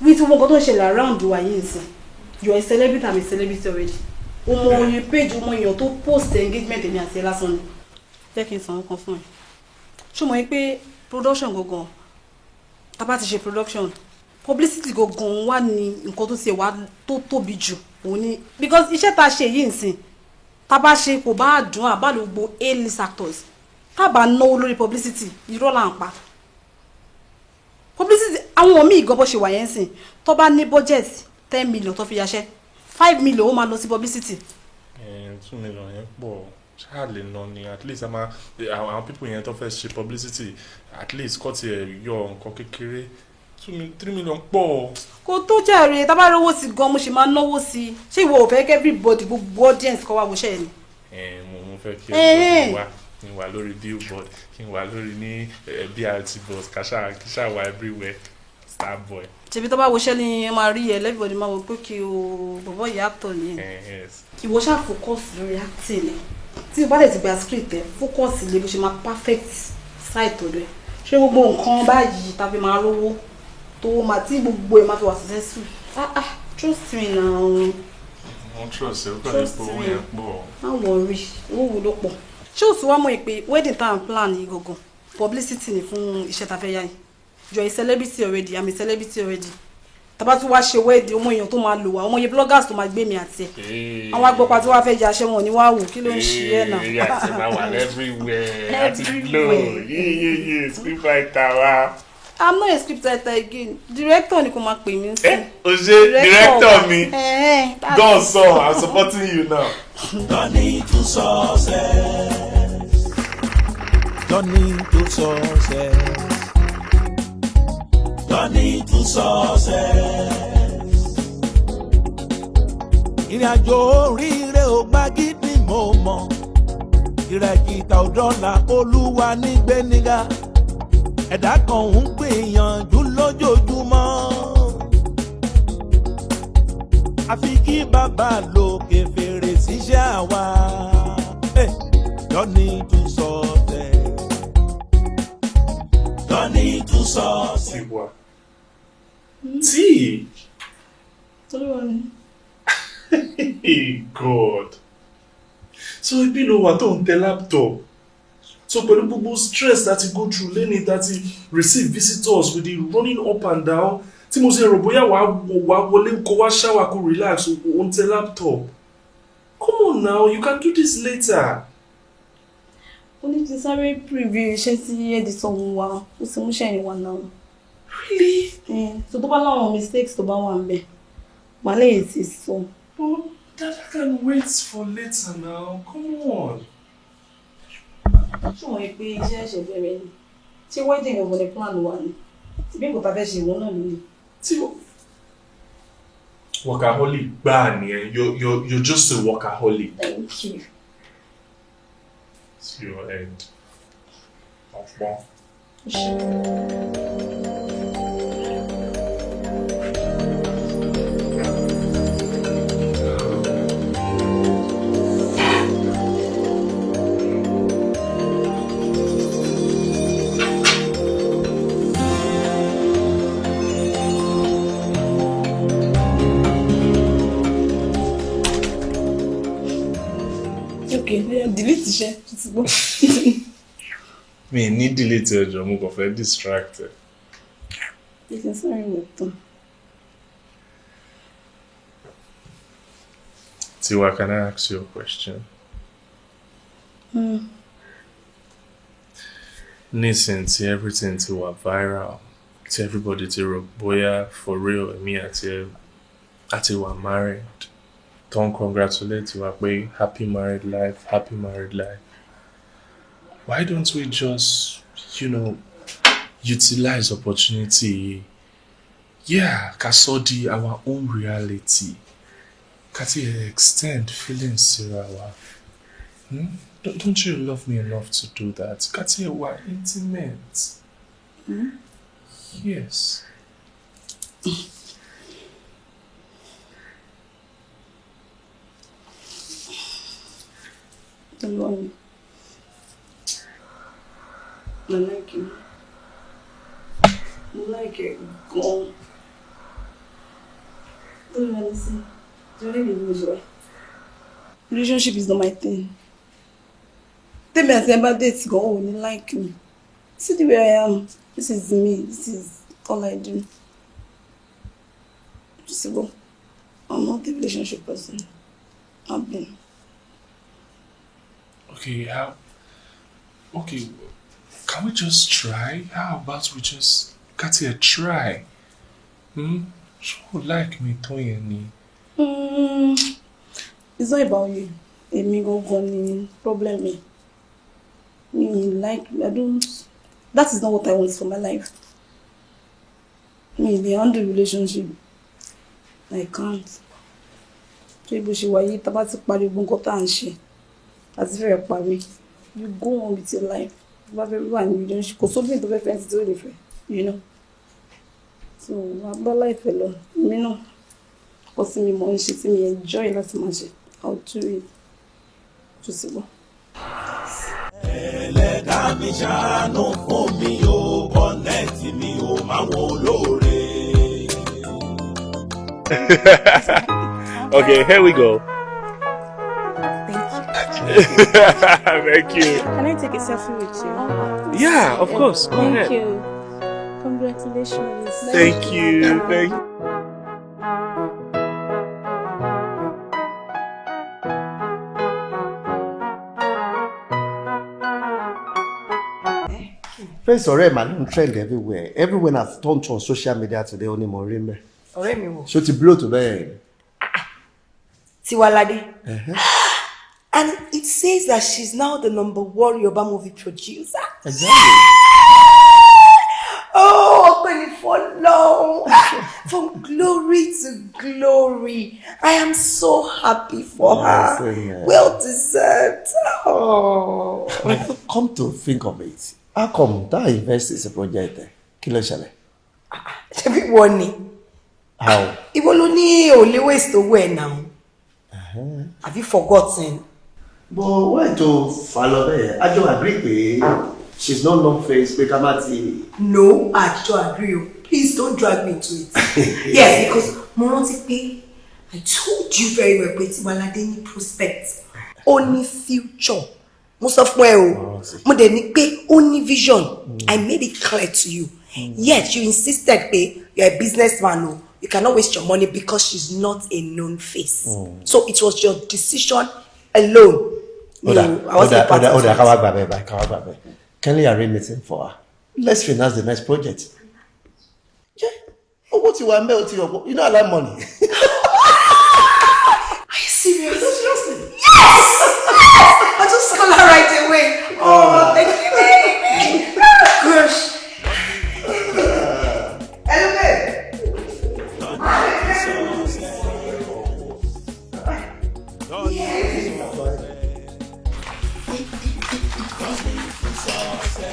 with gbogbo nǹkan tó ń ṣẹlẹ̀ around wa yìí nsìn? You are a celebrity, I'm a celebrity already. O mọ oye page, o mọ èèyàn tó post engagement èmi àti ẹ lásán ni. Jẹ́ kí n san nǹkan fún ẹ. Ṣó mọ̀ pé production gangan, tá a bá ti ṣe production, publicity gangan wà ní nǹkan tó ti wà tó tóbi jù òun ni, because iṣẹ́ tá a ṣe yìí nsìn, tá a bá ṣe kò bá dùn, àbá ló gbogbo A-list actors, tá a bá náwó lórí publicity, irọ́ là ń pa. Publicity, àwọn míì gan bó ṣe wà yẹn sìn, tó bá ní budget 10 million tó fi yaṣẹ́, 5 million ó máa lọ sí publicity.
2 million yẹn pọ̀, ṣáà lè ná ni. At least a máa àwọn people yẹn tó fẹ́ ṣe publicity, at least kọ́ tiẹ̀ yọ nǹkan kékeré. 2 3 million pọ̀.
Kò tó jàre, tá bá rówó sí gan mo ṣe máa náwó sí. Ṣé ìwọ ò fẹ́ kí everybody, gbogbo audience kó wá woṣẹ́ ẹ ni?
Ẹ mo fẹ́ kí everybody wá, kí n wà lórí billboard, kí n wà lórí ní BRT bus, kí ṣá wà everywhere, star boy.
Ṣebí tó bá woṣẹ́ ni ẹ máa rí ẹ, everybody máa wò pé kí o bọ̀bọ̀ yìí actor ni.
Yes.
Ìwọ ṣáà focus lórí acting ni. Tí o bá dẹ̀ ti gba script ẹ, focus lé bó ṣe máa perfect side ọ̀dọ̀ ẹ. Ṣé gbogbo nǹkan báyìí tàbí máa rówó tó máa tí gbogbo ẹ máa fi wà successful? Ah ah, trust me now.
Wọ́n trust ẹ, ó kàn lè pọ̀ owó yẹn pọ̀.
Má worry, owó wo ló pọ̀. Ṣé o sì wá mọ̀ pé wedding tá à ń plan yìí gangan publicity ni fún iṣẹ́ ta fẹ́ yá yìí? You are a celebrity already, I'm a celebrity already. Tá bá tún wá ṣe wedding, ọmọ èèyàn tó máa lò wá, ọmọ iye bloggers tó máa gbé mi àti ẹ̀. Àwọn agbọ́pá tí wàá fẹ́ ya aṣẹ́ wọn ní wàá wò, kí ló ń ṣe ẹ̀ náà?
Eré àti máa wà everywhere, àti glow, yéyéyé, script writer wa.
I'm not a script writer again. Director ni kò máa pè mí sí.
O ṣe director mi. God sọ, I'm supporting you now.
Journey to success. Journey to success. Journey to success. Ìrìnàjò oríire ò gbà gidi mo mọ̀. Ìrẹ̀kìtà òdọ́là Olúwa nígbé nígà. Ẹ̀dá kan ń gbìyànjú lójoojúmọ́. Àfi kí bàbá lókè fèrè síṣẹ́ àwa. Journey to success. Journey to success.
Tiwa. Tí.
Olúwa mi.
God. So ibi ló wà tó ń tẹ laptop. So pẹ̀lú gbogbo stress that you go through lẹ́ni that you receive visitors with the running up and down. Tí mo ṣe rò bóyá wàá wọlé kó wá shower kó relax ó ń tẹ laptop. Come on now, you can do this later.
Ó ní ti sáré preview iṣẹ́ tí editor ń wá, ó sì mú ṣẹ̀yìn wá náà.
Really?
So tó bá láwọn mistakes tó bá wà ń bẹ̀, wà lè ti sọ.
But that can wait for later now. Come on.
Ṣé wọ́n yẹ pé iṣẹ́ ẹ̀ṣẹ̀ bẹ̀rẹ̀ ni? Ṣé wedding ọ̀gbọ̀n ni plan wa ni? Tìbí nǹkan tá a fẹ́ ṣe ìwọ náà lónìí.
Tí o workaholic gbáà ni ẹ, you're just a workaholic.
Thank you.
To your end. Ọ̀pọ̀.
Okay, delete iṣẹ́ ti gbọ́.
Mi ní delete ẹjọ́, mo kàn fẹ́ distract ẹ.
Jẹ́ kí n sáré wò tán.
Tiwa, can I ask you a question? Nísìn tí everything ti wà viral, tí everybody ti rò bóyá for real èmi àti ẹ àti wà married. Don't congratulate wa pé happy married life, happy married life. Why don't we just, you know, utilize opportunity? Yeah, ká sọ di our own reality. Ká ti extend feelings síra wa. Hmm? Don't you love me enough to do that? Ká ti wà intimate.
Hmm?
Yes.
I love you. I like you. I like it. Gone. Don't you listen? Don't even lose way. Relationship is not my thing. Tell me I say about dates go oh, you like me. See the way I am. This is me. This is all I do. Just go. I'm not a relationship person. I've been.
Okay, how? Okay, can we just try? How about we just get a try? Hmm? Ṣé like me tó yẹn ni?
It's not about you. Èmi gangan ni problem mi. Me like I don't. That is not what I want for my life. Mi ì lè handle relationship. I can't. Ṣé bó ṣe wáyé tá a bá ti parí gbogbo nǹkan tá à ń ṣe àti fẹ́rẹ̀ parí, you go on with your life. Tó bá fẹ́ wà ní relationship, kò sóbìnrin tó fẹ́ fẹ́ tí ó lè fẹ́. So wàá bá láìfẹ́ lọ. Èmi náà, kò sí mi mọ̀ ń ṣe tí mi enjoy láti máa ṣe. I'll do it. Tó ti gbọ́.
Ẹlẹ́dàá mi, ṣàánú fún mi o, connect mi o máwọn olóore.
Okay, here we go.
Thank you.
Thank you.
Can I take a selfie with you?
Yeah, of course. Go
Thank
ahead.
you. Congratulations.
Thank you. Thank you.
Face ọ̀rẹ́ mà ló ń trend everywhere. Everywhere I've turned to on social media today, ó ní mo rí mẹ́.
Ọ̀rẹ́ mi wò.
Ṣó ti blow tó bẹ́ẹ̀?
Tiwalade. And it says that she's now the number one Yoruba movie producer.
Exactly.
Oh, ọpẹ́ ni f'Ọlọ́run. From glory to glory. I am so happy for her.
Same here.
Well deserved. Oh.
Come to think of it, how come that invest is a project ẹ̀? Kí ló ṣẹlẹ̀?
Ṣebí wọ́n ni.
How?
Ìwọ ló ní ò lè waste owó ẹ̀ now. Have you forgotten?
But why tó fà lọ bẹ́ẹ̀? A jọ agree pé she's not known face, pé ká má ti.
No, I don't agree o. Please don't drag me into it. Yes, because mo rántí pé I told you very well pé Tiwalade ní prospect. Ó ní future. Mo sọ fún ẹ o. Mo dẹ̀ ní pé ó ní vision. I made it clear to you. Yet you insisted pé you are a businessman o. You cannot waste your money because she's not a known face. So it was your decision alone.
Ó dà,
I wasn't
ó dà,
a part
ó dà,
of
ó dà,
it.
ká wá gbà bẹ́ẹ̀ báyìí, ká wá gbà bẹ́ẹ̀. Can we arrange meeting for her? Let's finance the next project. Yeah, owó ti wà ń bẹ́, ó ti ọ̀pọ̀. You know I like money.
Are you serious? Seriously? Yes! Yes! I just call her right away. Oh, thank you, baby. Gosh. Hello, babe.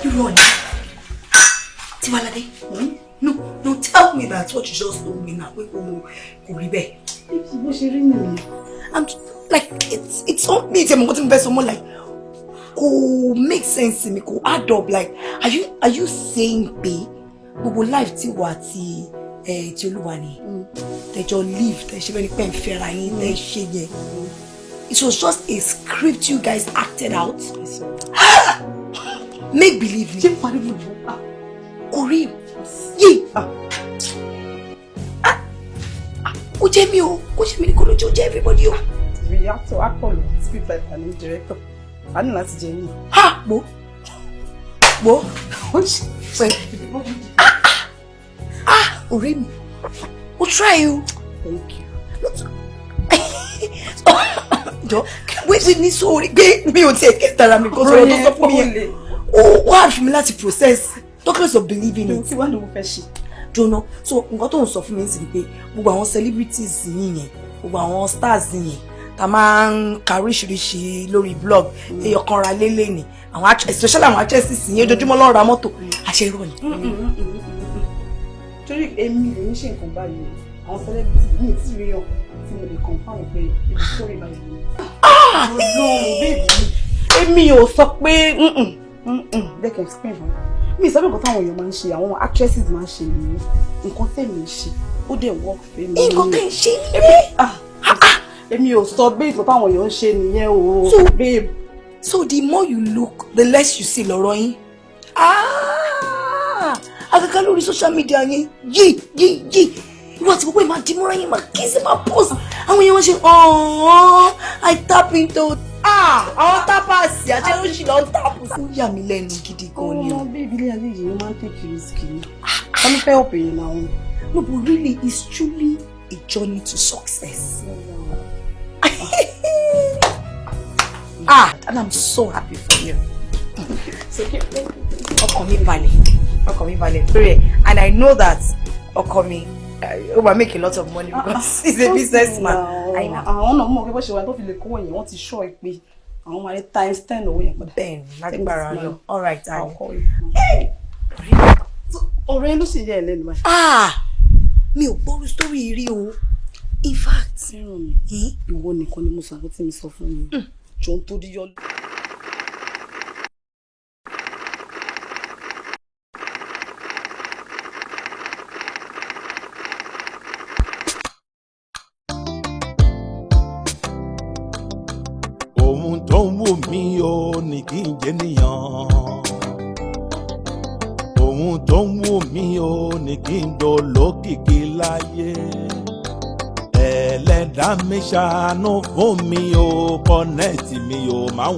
You run. Tiwalade. No, no, tell me that's what you just told me now. Wait, oh, kò rí bẹ́ẹ̀.
Bó ṣe rí nìyẹn.
I'm like, it's on me. Tí mo kọ́ tí mo fẹ́ sọ mọ́, like, kò make sense to me, kò add up. Like, are you saying pé gbogbo life tí wà àti ẹ̀ tí Olúwa ni tẹjọ live, tẹ ṣe bẹ́ẹ̀ ni pé ń fẹ́ra yín, tẹ ṣe yẹn, it was just a script you guys acted out? Make believe ni.
Ṣé pariwo jù?
Kò rí yé. Ó jẹ́ mi o, kó ṣe mi ní kó ló jẹ́, ó jẹ́ everybody o.
Reactor, actor ló, script writer ní director. A ní láti jẹ yín.
Ha, wo wo pẹ, ah, ọ̀rẹ́ mi, o try o.
Thank you.
Jọ, wait, wait, ní sórí pé mi ò tiẹ̀ kí tara mi kó sọ̀rọ̀ tó sọ fún mi yẹn, ó wá fún mi láti process, talk less of believing it.
Tí wàá ní mo fẹ́ ṣe.
Jóná, so nǹkan tó ń sọ fún mi sì ni pé gbogbo àwọn celebrities yìí yẹn, gbogbo àwọn stars yẹn ta máa ń ka oríṣiríṣi lórí blog, èèyàn kan ra lélẹ̀ ni, àwọn especially àwọn actresses yẹn, ojoojúmọ́ ló ń ra mọ́tò, àṣẹ irọ́ ni?
Torí èmi lè ní ṣe nǹkan báyìí o, àwọn celebrity mi ì tí rí yàn tí mo lè confirm pé ibi story báyìí ni. Ọlọ́run, baby, èmi ò sọ pé jẹ́ kí n explain fún mi. Sọ pé nǹkan táwọn èèyàn máa ń ṣe, àwọn actresses máa ń ṣe nìyẹn. Nǹkan tẹ̀mí ń ṣe, ó dẹ̀ work fún mi.
Nǹkan tẹ̀ ń ṣe nìyẹn.
Èmi ò sọ bí nǹkan táwọn èèyàn ń ṣe nìyẹn o.
So
babe.
So the more you look, the less you see lọ́rọ̀ yín. Ah, àgàgà lórí social media yẹn, yí yí yí, ìwọ àti gbogbo ẹ̀ máa di múra yín, máa kí sí, máa post, àwọn èèyàn ṣe ọ̀hún, I tap into, ah, àwọn tappers àti oríṣi lọ ń tap. Ó yà mí lẹ́nu gidi gan ni o.
Ọmọ bíbí ilé ayé yìí, ó máa ń take risk ni. Ta ló fẹ́ ọ̀pẹ̀ yẹn náà?
No, but really, it's truly a journey to success. Ah, and I'm so happy for you. Ọkàn mi balẹ̀, ọkàn mi balẹ̀ lórí ẹ̀, and I know that Ọkọ mi, ó máa make a lot of money because he's a businessman. I know.
Àwọn náà mọ̀ pé bó ṣe wà tó fi lè kówó yẹn, wọ́n ti ṣọ́ ẹ pé àwọn máa rí times 10 owó yẹn padà.
Bẹ́ẹ̀ni, lágbára lọ. All right, darling.
Ọ̀rẹ́ ló sì yẹ ẹ lẹ́nu báyìí.
Ah! Mi ò gbọ́rú story yìí rí o. In fact.
Fẹ́ràn mi, ìwọ nìkan ni mo sọ àbó tí mi sọ fún mi. Jọ ń torí yọ.
Ohun tó ń wù mí o ní kí n jẹ́ nìyàn. Ohun tó ń wù mí o ní kí n dolókìkí láyé. Ẹlẹ́dàá mi, ṣàánú fún mi o, connect mi o máa ń.